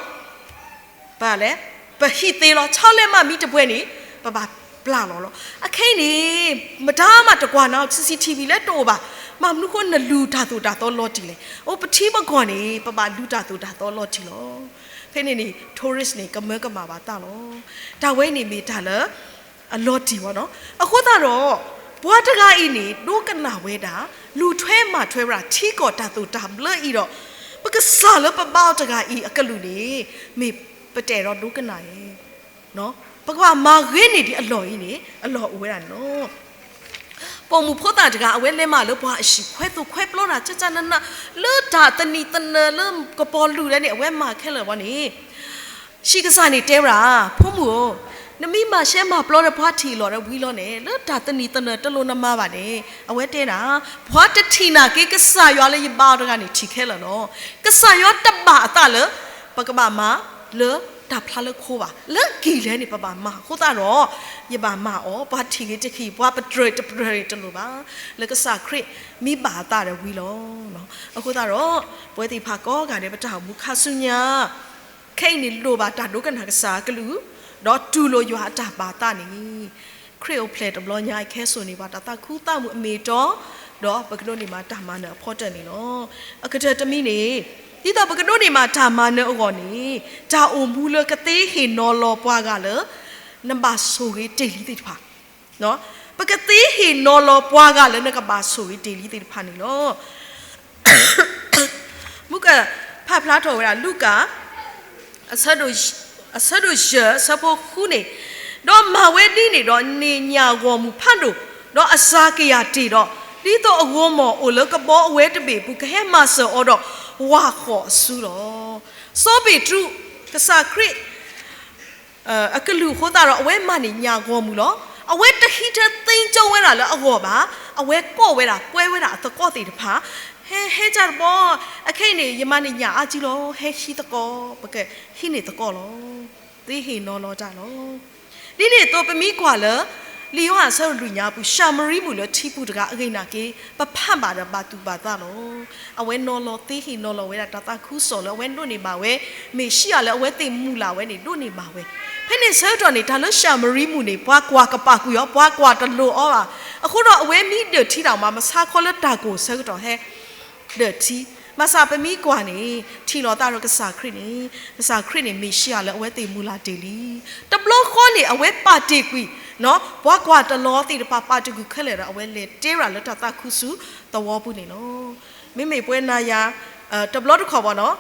ပလဲၣ်, ပဟံးသ့လီၤ. ဆီလက်မ့ၢ်တပှဲၤန့ၣ် ပဘၣ်ပျၢ်လီၤလီၤ. အခဲအံၤန့ၣ် မတၤမးတကွၢ်နၤ CCTV လၢတအိၣ်ဘၣ်, မ့ၢ်မနုၤဃိနလူၤတၢ်သိၣ်တၢ်သီလီၤတံၢ်လဲၣ်. အိၣ်ပထံပကီၢ်န့ၣ် ပဘၣ်လူၤတၢ်သိၣ်တၢ်သီလီၤတံၢ်လီၤ. ဖဲန့ၣ်န့ၣ် tourist န့ၣ် ကမၢကမၣ်ဘၣ်တၢ်လီၤ. တၢ်ဝဲန့ၣ်မ့ၢ်တၢ်လၢ အလီၤတံၢ်ဝဲနီၤ. အဃိသတးဒီး ပှၤတဂၤအံၤန့ၣ် ဒိကနၣ်ဝဲဒၣ် လူၤထွဲမၤထွဲဝဲဒၣ် ထံကီၢ်တၢ်သိၣ်တၢ်ဘျၢအံၤဒီး ပကစၢ်လၢပဘါအီၤတဂၤအံၤအကလုၢ်န့ၣ် မ့ၢ်ပတဲဒီးဒိကနၣ်ဧါ. ပကဘၣ်မၤဂ့ၤန့ၢ်ဒံးအလီၢ်အံၤန့ၣ် အလီၢ်အိၣ်ဝဲဒၣ်န့ၣ်လီၤ. ပိာ်မုၣ်ဖိသၣ်တဂၤ အဝဲလဲၤမၤလၢပှၤအဟံၣ် ခွဲးသိၣ်ခွဲးပျီတၢ် ကၠၢ်ကၠၢ်နးနး လၢတၢ်သနံၤသနၢၣ်လၢကပီၤလူၤလဲၣ်န့ၣ် အဝဲမၤခဲလၢာ်ဝဲန့ၣ် ဟံၣ်ကစၢ်န့ၣ်တဲဝဲဒၣ်, ဖိမုၣ်ဧၢ, နမ့ၢ်မၤရှဲမၤပျီဒီးပှၤထံၣ်အလီၢ်ဒီးဝံၤလီၤန့ၣ် လၢတၢ်သနံၤသနၢၣ်တလိၣ်နမၤဘၣ်န့ၣ် အဝဲတဲဒၣ်, ပှၤတထံၣ်နာ်က့ ကစၢ်ယွၤလၢယဘါအီၤတဂၤန့ၣ် ထံၣ်ခဲလၢာ်လီၤ. ကစၢ်ယွၤတဘၣ်အသးလၢ ပကဘၣ်မၤလၢတၢ်ဖျါလၢခိဘၣ်, လၢကံၢ်လဲၣ်န့ၣ် ပဘၣ်မၤအဃိသတးဒီး ယဘၣ်မၤအီၤ, ပှၤထံၣ်ဂ့ၤတထံၣ် ပှၤပတြၢၤတပတြၢၤတလိၣ်ဘၣ်, လၢကစၢ်ခရံာ်မ့ၢ်ဘၣ်အသးဒီးဝံၤလီၤ. အဃိသတးဒီး ပဝဲသ့ၣ်တဖၣ်ကိးဂၤဒဲး ပတၢ်အိၣ်မူခါဆူညါ ခဲအံၤန့ၣ်လိၣ်ဘၣ်တၢ်ဒိကနၣ်ကစၢ်အကလုၢ်, ဒီးတူၢ်လိာ်ယွၤအတၢ်ဘၣ်သးန့ၣ်, ခရံာ်အိၣ်ဖျဲၣ်တဘျီညါအံၤ ကဟဲစိာ်န့ၢ်ပှၤတၢ်သးခုသးမုာ်အမ့ၢ်အတီ, ဒီးပကဒိးန့ၢ်ဘၣ်တၢ်မၤနၢၤအဖီတၢၢ်န့ၣ်လီၤ. အကတၢၢ်တမံၤန့ၣ်, ဒ်သိးပကဒိးန့ၢ်ဘၣ်တၢ်မၤနၢၤအဂီၢ်န့ၣ်, တၢ်အိၣ်မူလၢကသ့ဟ့ၣ်နီၤလီၤပှၤဂၤလၢ နဘၣ်ဆိၣ်ဂ့ၤတ့ၢ်လံသ့ၣ်တဖၣ်, ပကသ့ဟ့ၣ်နီၤလီၤပှၤဂၤလၢနကဘၣ်ဆိၣ်ဂ့ၤတ့ၢ်လံသ့ၣ်တဖၣ်န့ၣ်လီၤ. မုၢ်ကဖးဖျါထီၣ်ဝဲဒၣ် လူၤကၣ် အဆၢဒိၣ်ယဲၢ် အဆၢဖိဃုန့ၣ်, ဒီးမၤဝဲဒ်န့ၣ်ဒီးန့ၢ်ညၣ်ဂီၢ်မုၢ်ဖးဒိၣ်, ဒီးအစၤကယၢ်တ့ၢ်ဒီး, ဒ်သိးအဂီၤမီၢ်အိၣ်လၢကဘီအဝဲတဘ့ၣ်အပူၤ ကဟဲမၤစၢၤအီၤဒီးဝၣ်ဃီၣ်အစုလီၤ. စီၤပ့းတရူး, ကစၢ်ခရံာ် အကလုၢ်အဃိသတးဒီးအဝဲမၤန့ၢ်ညၣ်ဂီၢ်မုၢ်လီၤ. အဝဲတဟံးထဲသ့ကၠိဝဲဒၣ်လၢအဂီၢ်ဘၣ်. အဝဲကိးဝဲဒၣ် ကွဲဝဲဒၣ်အသကိးသ့ၣ်တဖၣ်, ဟဲ ဟဲကၢတဘီ, အခဲအံၤန့ၣ် ယမၤန့ၢ်ညၣ်အါကံလီၤ, ဟဲဟံးသကိး, ပကဟံးန့ၢ်သကိးလီၤ. သ့ဟ့ၣ်နီၤလီၤတၢ်လီၤ. ဒ်န့ၣ်အသိးပမ့ၢ်ကွၢ်လၢ လံာ်ယိၤဟၣ်အဆၢဒိၣ်လွံၢ်ညါအပူၤ ၡၤမရံမုၣ်လၢထံပူၤတဂၤအဂ့ၢ်နာ်က့ ပဖးဘၣ်ဒီးဘၣ်သူၣ်ဘၣ်သးလီၤ. အဝဲနီၤလီၤသ့ဟ့ၣ်နီၤလီၤဝဲဒၣ်တၢ်သးခုကစီၣ်လၢအဝဲဒိးန့ၢ်ဘၣ်ဝဲ, မ့ၣ်ၡံအၤလၢအဝဲသ့ၣ်မုၢ်လၢ်ဝဲန့ၣ် ဒိးန့ၢ်ဘၣ်ဝဲ. ဖဲန့ၣ်ဆၢကတီၢ်န့ၣ် တၢ်လၢၡၤမရံမုၣ်န့ၣ် ပှၤကွၢ်ကပာ်ကွံာ်အီၤ, ပှၤကွၢ်တလိာ်အီၤဘၣ်. အဃိဒီးအဝဲမ့ၢ်ဒၢးထံတၢ်မၤ မဆါခီလၢတၢ်ကိၢ်ဆၢကတီၢ်ဟဲ ဒၢးထံ, ဘၣ်ဆၣ်ပမ့ၢ်ကွၢ်န့ၣ် ထံၣ်လိာ်သးဒီးကစၢ်ခရံာ်န့ၣ်, ကစၢ်ခရံာ်န့ၣ် မ့ၣ်ၡံအၤလၢအဝဲသ့ၣ်မုၢ်လၢ်တ့ၢ်လံ. တဘျီဃီန့ၣ် အဝဲပာ်တ့ၢ်ကွံာ် ပှၤကွၢ်တလီၤသ့ၣ်တဖၣ် ပာ်တ့ၢ်ကွံာ်ခဲလၢာ်ဒီး အဝဲလဲၤတဲဝဲဒၣ်လၢတၢ်သးခုဆူသဝီပူၤန့ၣ်လီၤ. မ့မ့ၢ်ပဝဲနၤယၤ တဘျီတခီၣ်ဘၣ်နီၤ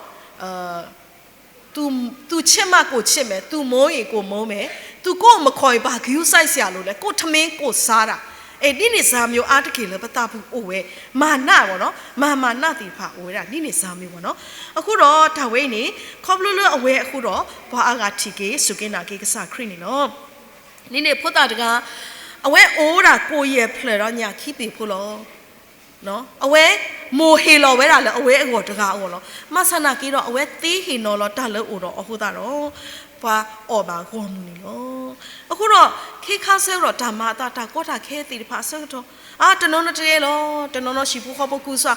သူၣ်ဆ့ၣ်မးကိၢ်ဆ့ၣ်မဲာ်, သူၣ်မိၢ်အံၤကိၢ်မိၢ်မဲာ်, သူၣ်ကိၢ်မခီၣ်အံၤ ပှၤကယူၤစဲစ့ၢ်အလိၤလဲၣ်, ကိၢ်ထမ့ၢ်ကိၢ်ဆါဒၣ်. အဲ ဒ်န့ၣ်စၢ်မံၤအါတက့ၢ်လၢပသးပူၤအိၣ်ဝဲ, မၤနးဘၣ်နီၤ, မၤ မၤနးသ့ၣ်တဖၣ်အိၣ်ဝဲဒၣ် ဒ်န့ၣ်စၢ်မံၤဘၣ်နီၤ. အဃိဒီးတၢ်ဝဲအံၤန့ၣ် ခီဖျိလၢအဝဲအဃိဒီး ပှၤအါဂၤထံၣ်က့ၤ စူၢ်က့ၤနာ်က့ၤကစၢ်ခရံာ်န့ၣ်လီၤ. ဒ်န့ၣ်ဖိသၣ်တဂၤ အဝဲအိၣ်ဝဲဒၣ်ကိၣ်ယဲၢ်ဖျၢၣ်ဒီးညၣ်ခံပ့ၤဖိလီၤ. အဝဲမိၢ်ဟ့ၣ်လီၤဝဲဒၣ်လၢအဝဲအဂီၢ်တဂၤအဂီၢ်လီၤ. မၤဆၣ်နာ်က့ဒီး အဝဲသ့ဟ့ၣ်နီၤလီၤတၢ်လၢအိၣ်ဒီးအီၤအဃိသတးဒီး ပှၤအီၣ်ဘၣ်ဂီၢ်မုၢ်န့ၣ်လီၤ. အဃိဒီး ခ့ခါဆၢကတီၢ် တၢ်မၤအသးတၢ်ကီတၢ်ခဲသ့ၣ်တဖၣ်အဆၢကတီၢ် အါ တနီၤနီၤတတဲလီၤ. တနီၤနီၤဟံၣ်ဖိဃီဖိကူစါ,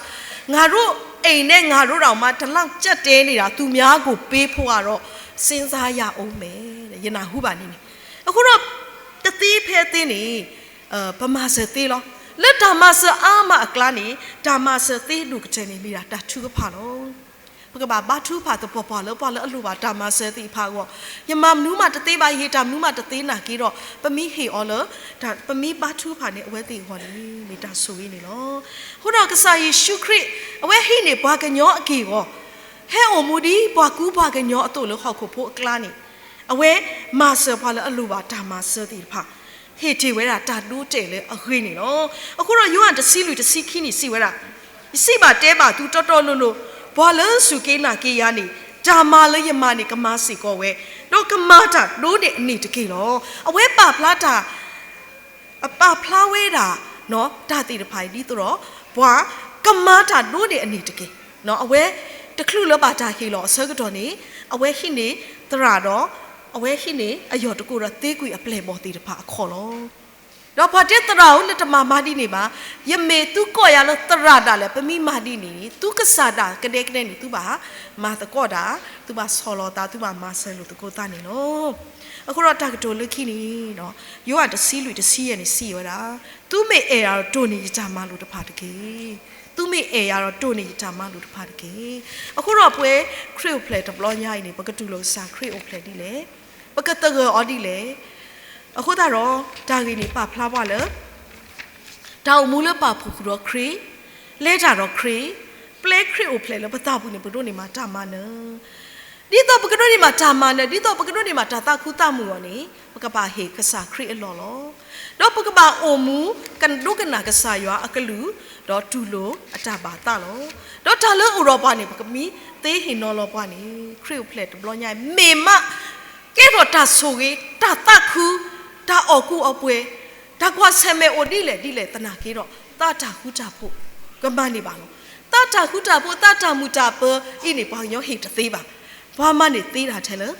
ငါတို့အိမ်နဲ့ငါတို့တောင်မှ တစ်လမ်းကျပ်တည်းနေတာ သူများကိုပေးဖို့ကတော့ စဉ်းစားရဦးမယ် ယနၢ်ဟူဘၣ်န့ၣ်န့ၣ်. အဃိဒီး တသ့ဖဲသ့န့ၣ် ပမၤစၢၤသ့လီၤ. လၢတၢ်မၤစၢၤအါမးအကျါန့ၣ် တၢ်မၤစၢၤသ့ဒိၣ်ကတၢၢ်န့ၣ် မ့ၢ်ဒၣ်တၢ်ထုကဖၣ်လီၤ. ပကဘၣ်ဘါထုကဖၣ်သပှၢ်ပှၢ်လၢပှၤလၢအလိၣ်ဘၣ်တၢ်မၤစၢၤသ့ၣ်တဖၣ်အဂီၢ်, ယမၤမနုၤမးတသ့ဘၣ်, ယဟ့ၣ်တၢ်မနုၤမးတသ့နာ်က့ဒီး ပမ့ၢ်ဟ့ၣ်အီၤလၢ ပမ့ၢ်ဘါထုကဖၣ်န့ၣ် အဝဲသ့ၣ်အဂီၢ်န့ၣ် မ့ၢ်တၢ်ဆိၣ်ဂ့ၤန့ၣ်လီၤ. အဃိဒီးကစၢ်ယ့ၣ်ၡူးခရံာ် အဝဲဟံးန့ၢ်ပှၤကညီအက့ၢ်အဂီၤ, ဟဲအိၣ်မူဒ်ပှၤကူပှၤကညီအသိးလၢဟီၣ်ခိၣ်ဖိအကျါန့ၣ်, အဝဲမၤစၢၤပှၤလၢအလိၣ်ဘၣ်တၢ်မၤစၢၤသ့ၣ်တဖၣ်, ဟ့ၣ်တ့ၢ်ဝဲဒၣ်တၢ်ဒိတဲာ်လၢအဂ့ၤန့ၣ်လီၤ. အဃိဒီးယိၤဟၣ်တဆံလွံၢ်တဆံခံန့ၣ်စံးဝဲဒၣ်, ယစံးဘၣ်တဲဘၣ်သုတီတီလိၤလိၤ, ပှၤလၢစူၢ်က့ၤနာ်က့ၤယၤန့ၣ်, တၢ်မၤလၢယမၤန့ၣ် ကမၤစ့ၢ်ကီးဝဲ, ဒီးကမၤတၢ်ဒိန့ၢ်အန့ၣ်တက့ၢ်လီၤ. အဝဲပာ်ဖျါတၢ် အပာ်ဖျါဝဲဒၣ် တၢ်သ့ၣ်တဖၣ်အံၤဒ်သိးဒီး ပှၤကမၤတၢ်ဒိန့ၢ်အန့ၣ်တက့ၢ်. အဝဲတချုးလၢဘၣ်တၢ်ဟ့ၣ်လီၤအဆၢကတီၢ်န့ၣ်, အဝဲဟံးန့ၢ်သရၣ်ဒီး အဝဲဟံးန့ၢ်အယီၢ်တကိးဒီးသ့ကွံာ်အပျဲၢ်အဘီၣ်သ့ၣ်တဖၣ်အခီၣ်လီၤ. ဒီးပှၤတဲသရၣ်ဧၢ နတမၤမၤဒ်န့ၣ်ဘၣ်. ယမ့ၢ်သုကိးယၤလၢသရၣ်ဒၣ်လဲာ် ပမ့ၢ်မၤဒ်န့ၣ်န့ၣ် သုကစၢ်ဒၣ်ကဒဲကဒဲန့ၣ် သုဘၣ်မၤသကိးတၢ်, သုဘၣ်ဆီၣ်လီၤသး, သုဘၣ်မၤစၢၤလိာ်သကိးသးန့ၣ်လီၤ. အဃိဒီးတၢ်ကတိၤလၢခံန့ၣ်, ယိၤဟၣ်တဆံလွံၢ်တဆံယဲၢ်န့ၣ်စံးဝဲဒၣ်, သုမ့ၢ်အဲၣ်ယၤဒီးတိၢ်န့ၢ်ယတၢ်မၤလိာ်တဖၣ်တက့ၢ်. သုမ့ၢ်အဲၣ်ယၤဒီးတိၢ်န့ၢ်ယတၢ်မၤလိာ်တဖၣ်တက့ၢ်. အဃိဒီးပဝဲခရံာ်အိၣ်ဖျဲၣ်တဘျီညါအံၤန့ၣ် ပကတူၢ်လိာ်ကစၢ်ခရံာ်အိၣ်ဖျဲၣ်ဒ်လဲၣ်, ပကသဂၢၢ်အီၤဒ်လဲၣ်. အဃိသတးဒီး တၢ်ဂ့ၢ်န့ၣ်ပာ်ဖျါပှၤလၢ တၢ်အိၣ်မူလၢပာ်ဖှိၣ်ဃုာ်ဒီးခရံာ်, လဲၤတၢ်ဒီးခရံာ်, ပျဲခရံာ်အိၣ်ဖျဲၣ်လၢပသးပူၤန့ၣ် ပကဒိးန့ၢ်ဘၣ်တၢ်မၤနၢၤ. ဒ်သိးပကဒိးန့ၢ်ဘၣ်တၢ်မၤနၢၤ, ဒ်သိးပကဒိးန့ၢ်ဘၣ်တၢ်သးခုသးမုာ်အဂီၢ်န့ၣ် ပကဘၣ်ဟ့ၣ်ကစၢ်ခရံာ်အလီၢ်လီၤ. ဒီးပကဘၣ်အိၣ်မူ ကဒိကနၣ်ကစၢ်ယွၤအကလုၢ်, ဒီးတူၢ်လိာ်အတၢ်ဘၣ်သးလီၤ. ဒီးတၢ်လၢအိၣ်ဒီးပှၤန့ၣ် ပကမ့ၢ်သ့ဟ့ၣ်နီၤလီၤပှၤန့ၣ် ခရံာ်အိၣ်ဖျဲၣ်တဘျီညါအံၤ မ့ၢ်မး ကဲထီၣ်တၢ်ဆိၣ်ဂ့ၤ, တၢ်သးခု, တၢ်အီၣ်ကူအီပှဲၤ, တၢ်ကွၢ်ဆၢၣ်မဲာ်အိၣ်ဒ်လဲၣ်ဒ်လဲၣ်သနာ်က့ဒီး သးတၢ်ဃူတၢ်ဖိးကမၤန့ၢ်ဘၣ်လီၤ. သးတၢ်ဃူတၢ်ဖိး, သးတၢ်မုာ်တၢ်ပၢၤအံၤန့ၣ် ပှၤကညီဟ့ၣ်တသ့ဘၣ်. ပှၤမၤန့ၢ်သ့ဒၣ်ထဲလၢ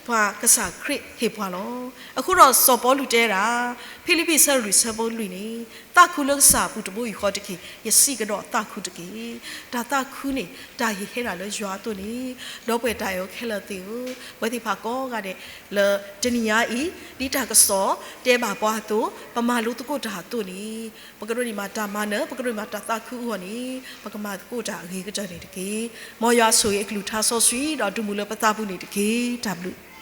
ပှၤကစၢ်ခရံာ်ဟ့ၣ်ပှၤလီၤ. အဃိဒီးစီၤပီလူးတဲဒၣ်, ဖံလံးပံၤ ဆၢလွံၢ် ဆၢဖိလွံၢ်န့ၣ်, သးခုလၢကစၢ်အပူၤတဘိယူၢ်ဃီတက့ၢ်. ယစံးကဒီး, သးခုတက့ၢ်. တၢ်သးခုန့ၣ် တၢ်ဟ့ၣ်ဟဲဒၣ်လၢယွၤအသိးန့ၣ်, ဒီပုၢ်ဝဲၢ်တၢ်အဲၣ်ခဲလၢာ်သ့ၣ်ဧၢ, ပဝဲသ့ၣ်တဖၣ်ကိးဂၤဒဲး လၢတနံၤညါအံၤ ဒ်တၢ်ကစီၣ်တဲဘၣ်ပှၤအသိး, ပမၤလိသကိးတၢ်အသိးန့ၣ်, ပကဒိးန့ၢ်ဘၣ်တၢ်မၤနၢၤ, ပကဒိးန့ၢ်ဘၣ်တၢ်သးခုအဂီၢ်န့ၣ်, ပကမၤသကိးတၢ်အဂ့ၤကတၢၢ်န့ၣ်တက့ၢ်. မ်ယွၤဆိၣ်ဂ့ၤအကလုၢ်ကထါစီဆှံ ဒီးဒုးမူလၢပသးပူၤန့ၣ်တက့ၢ်. တၢ်ဘျုး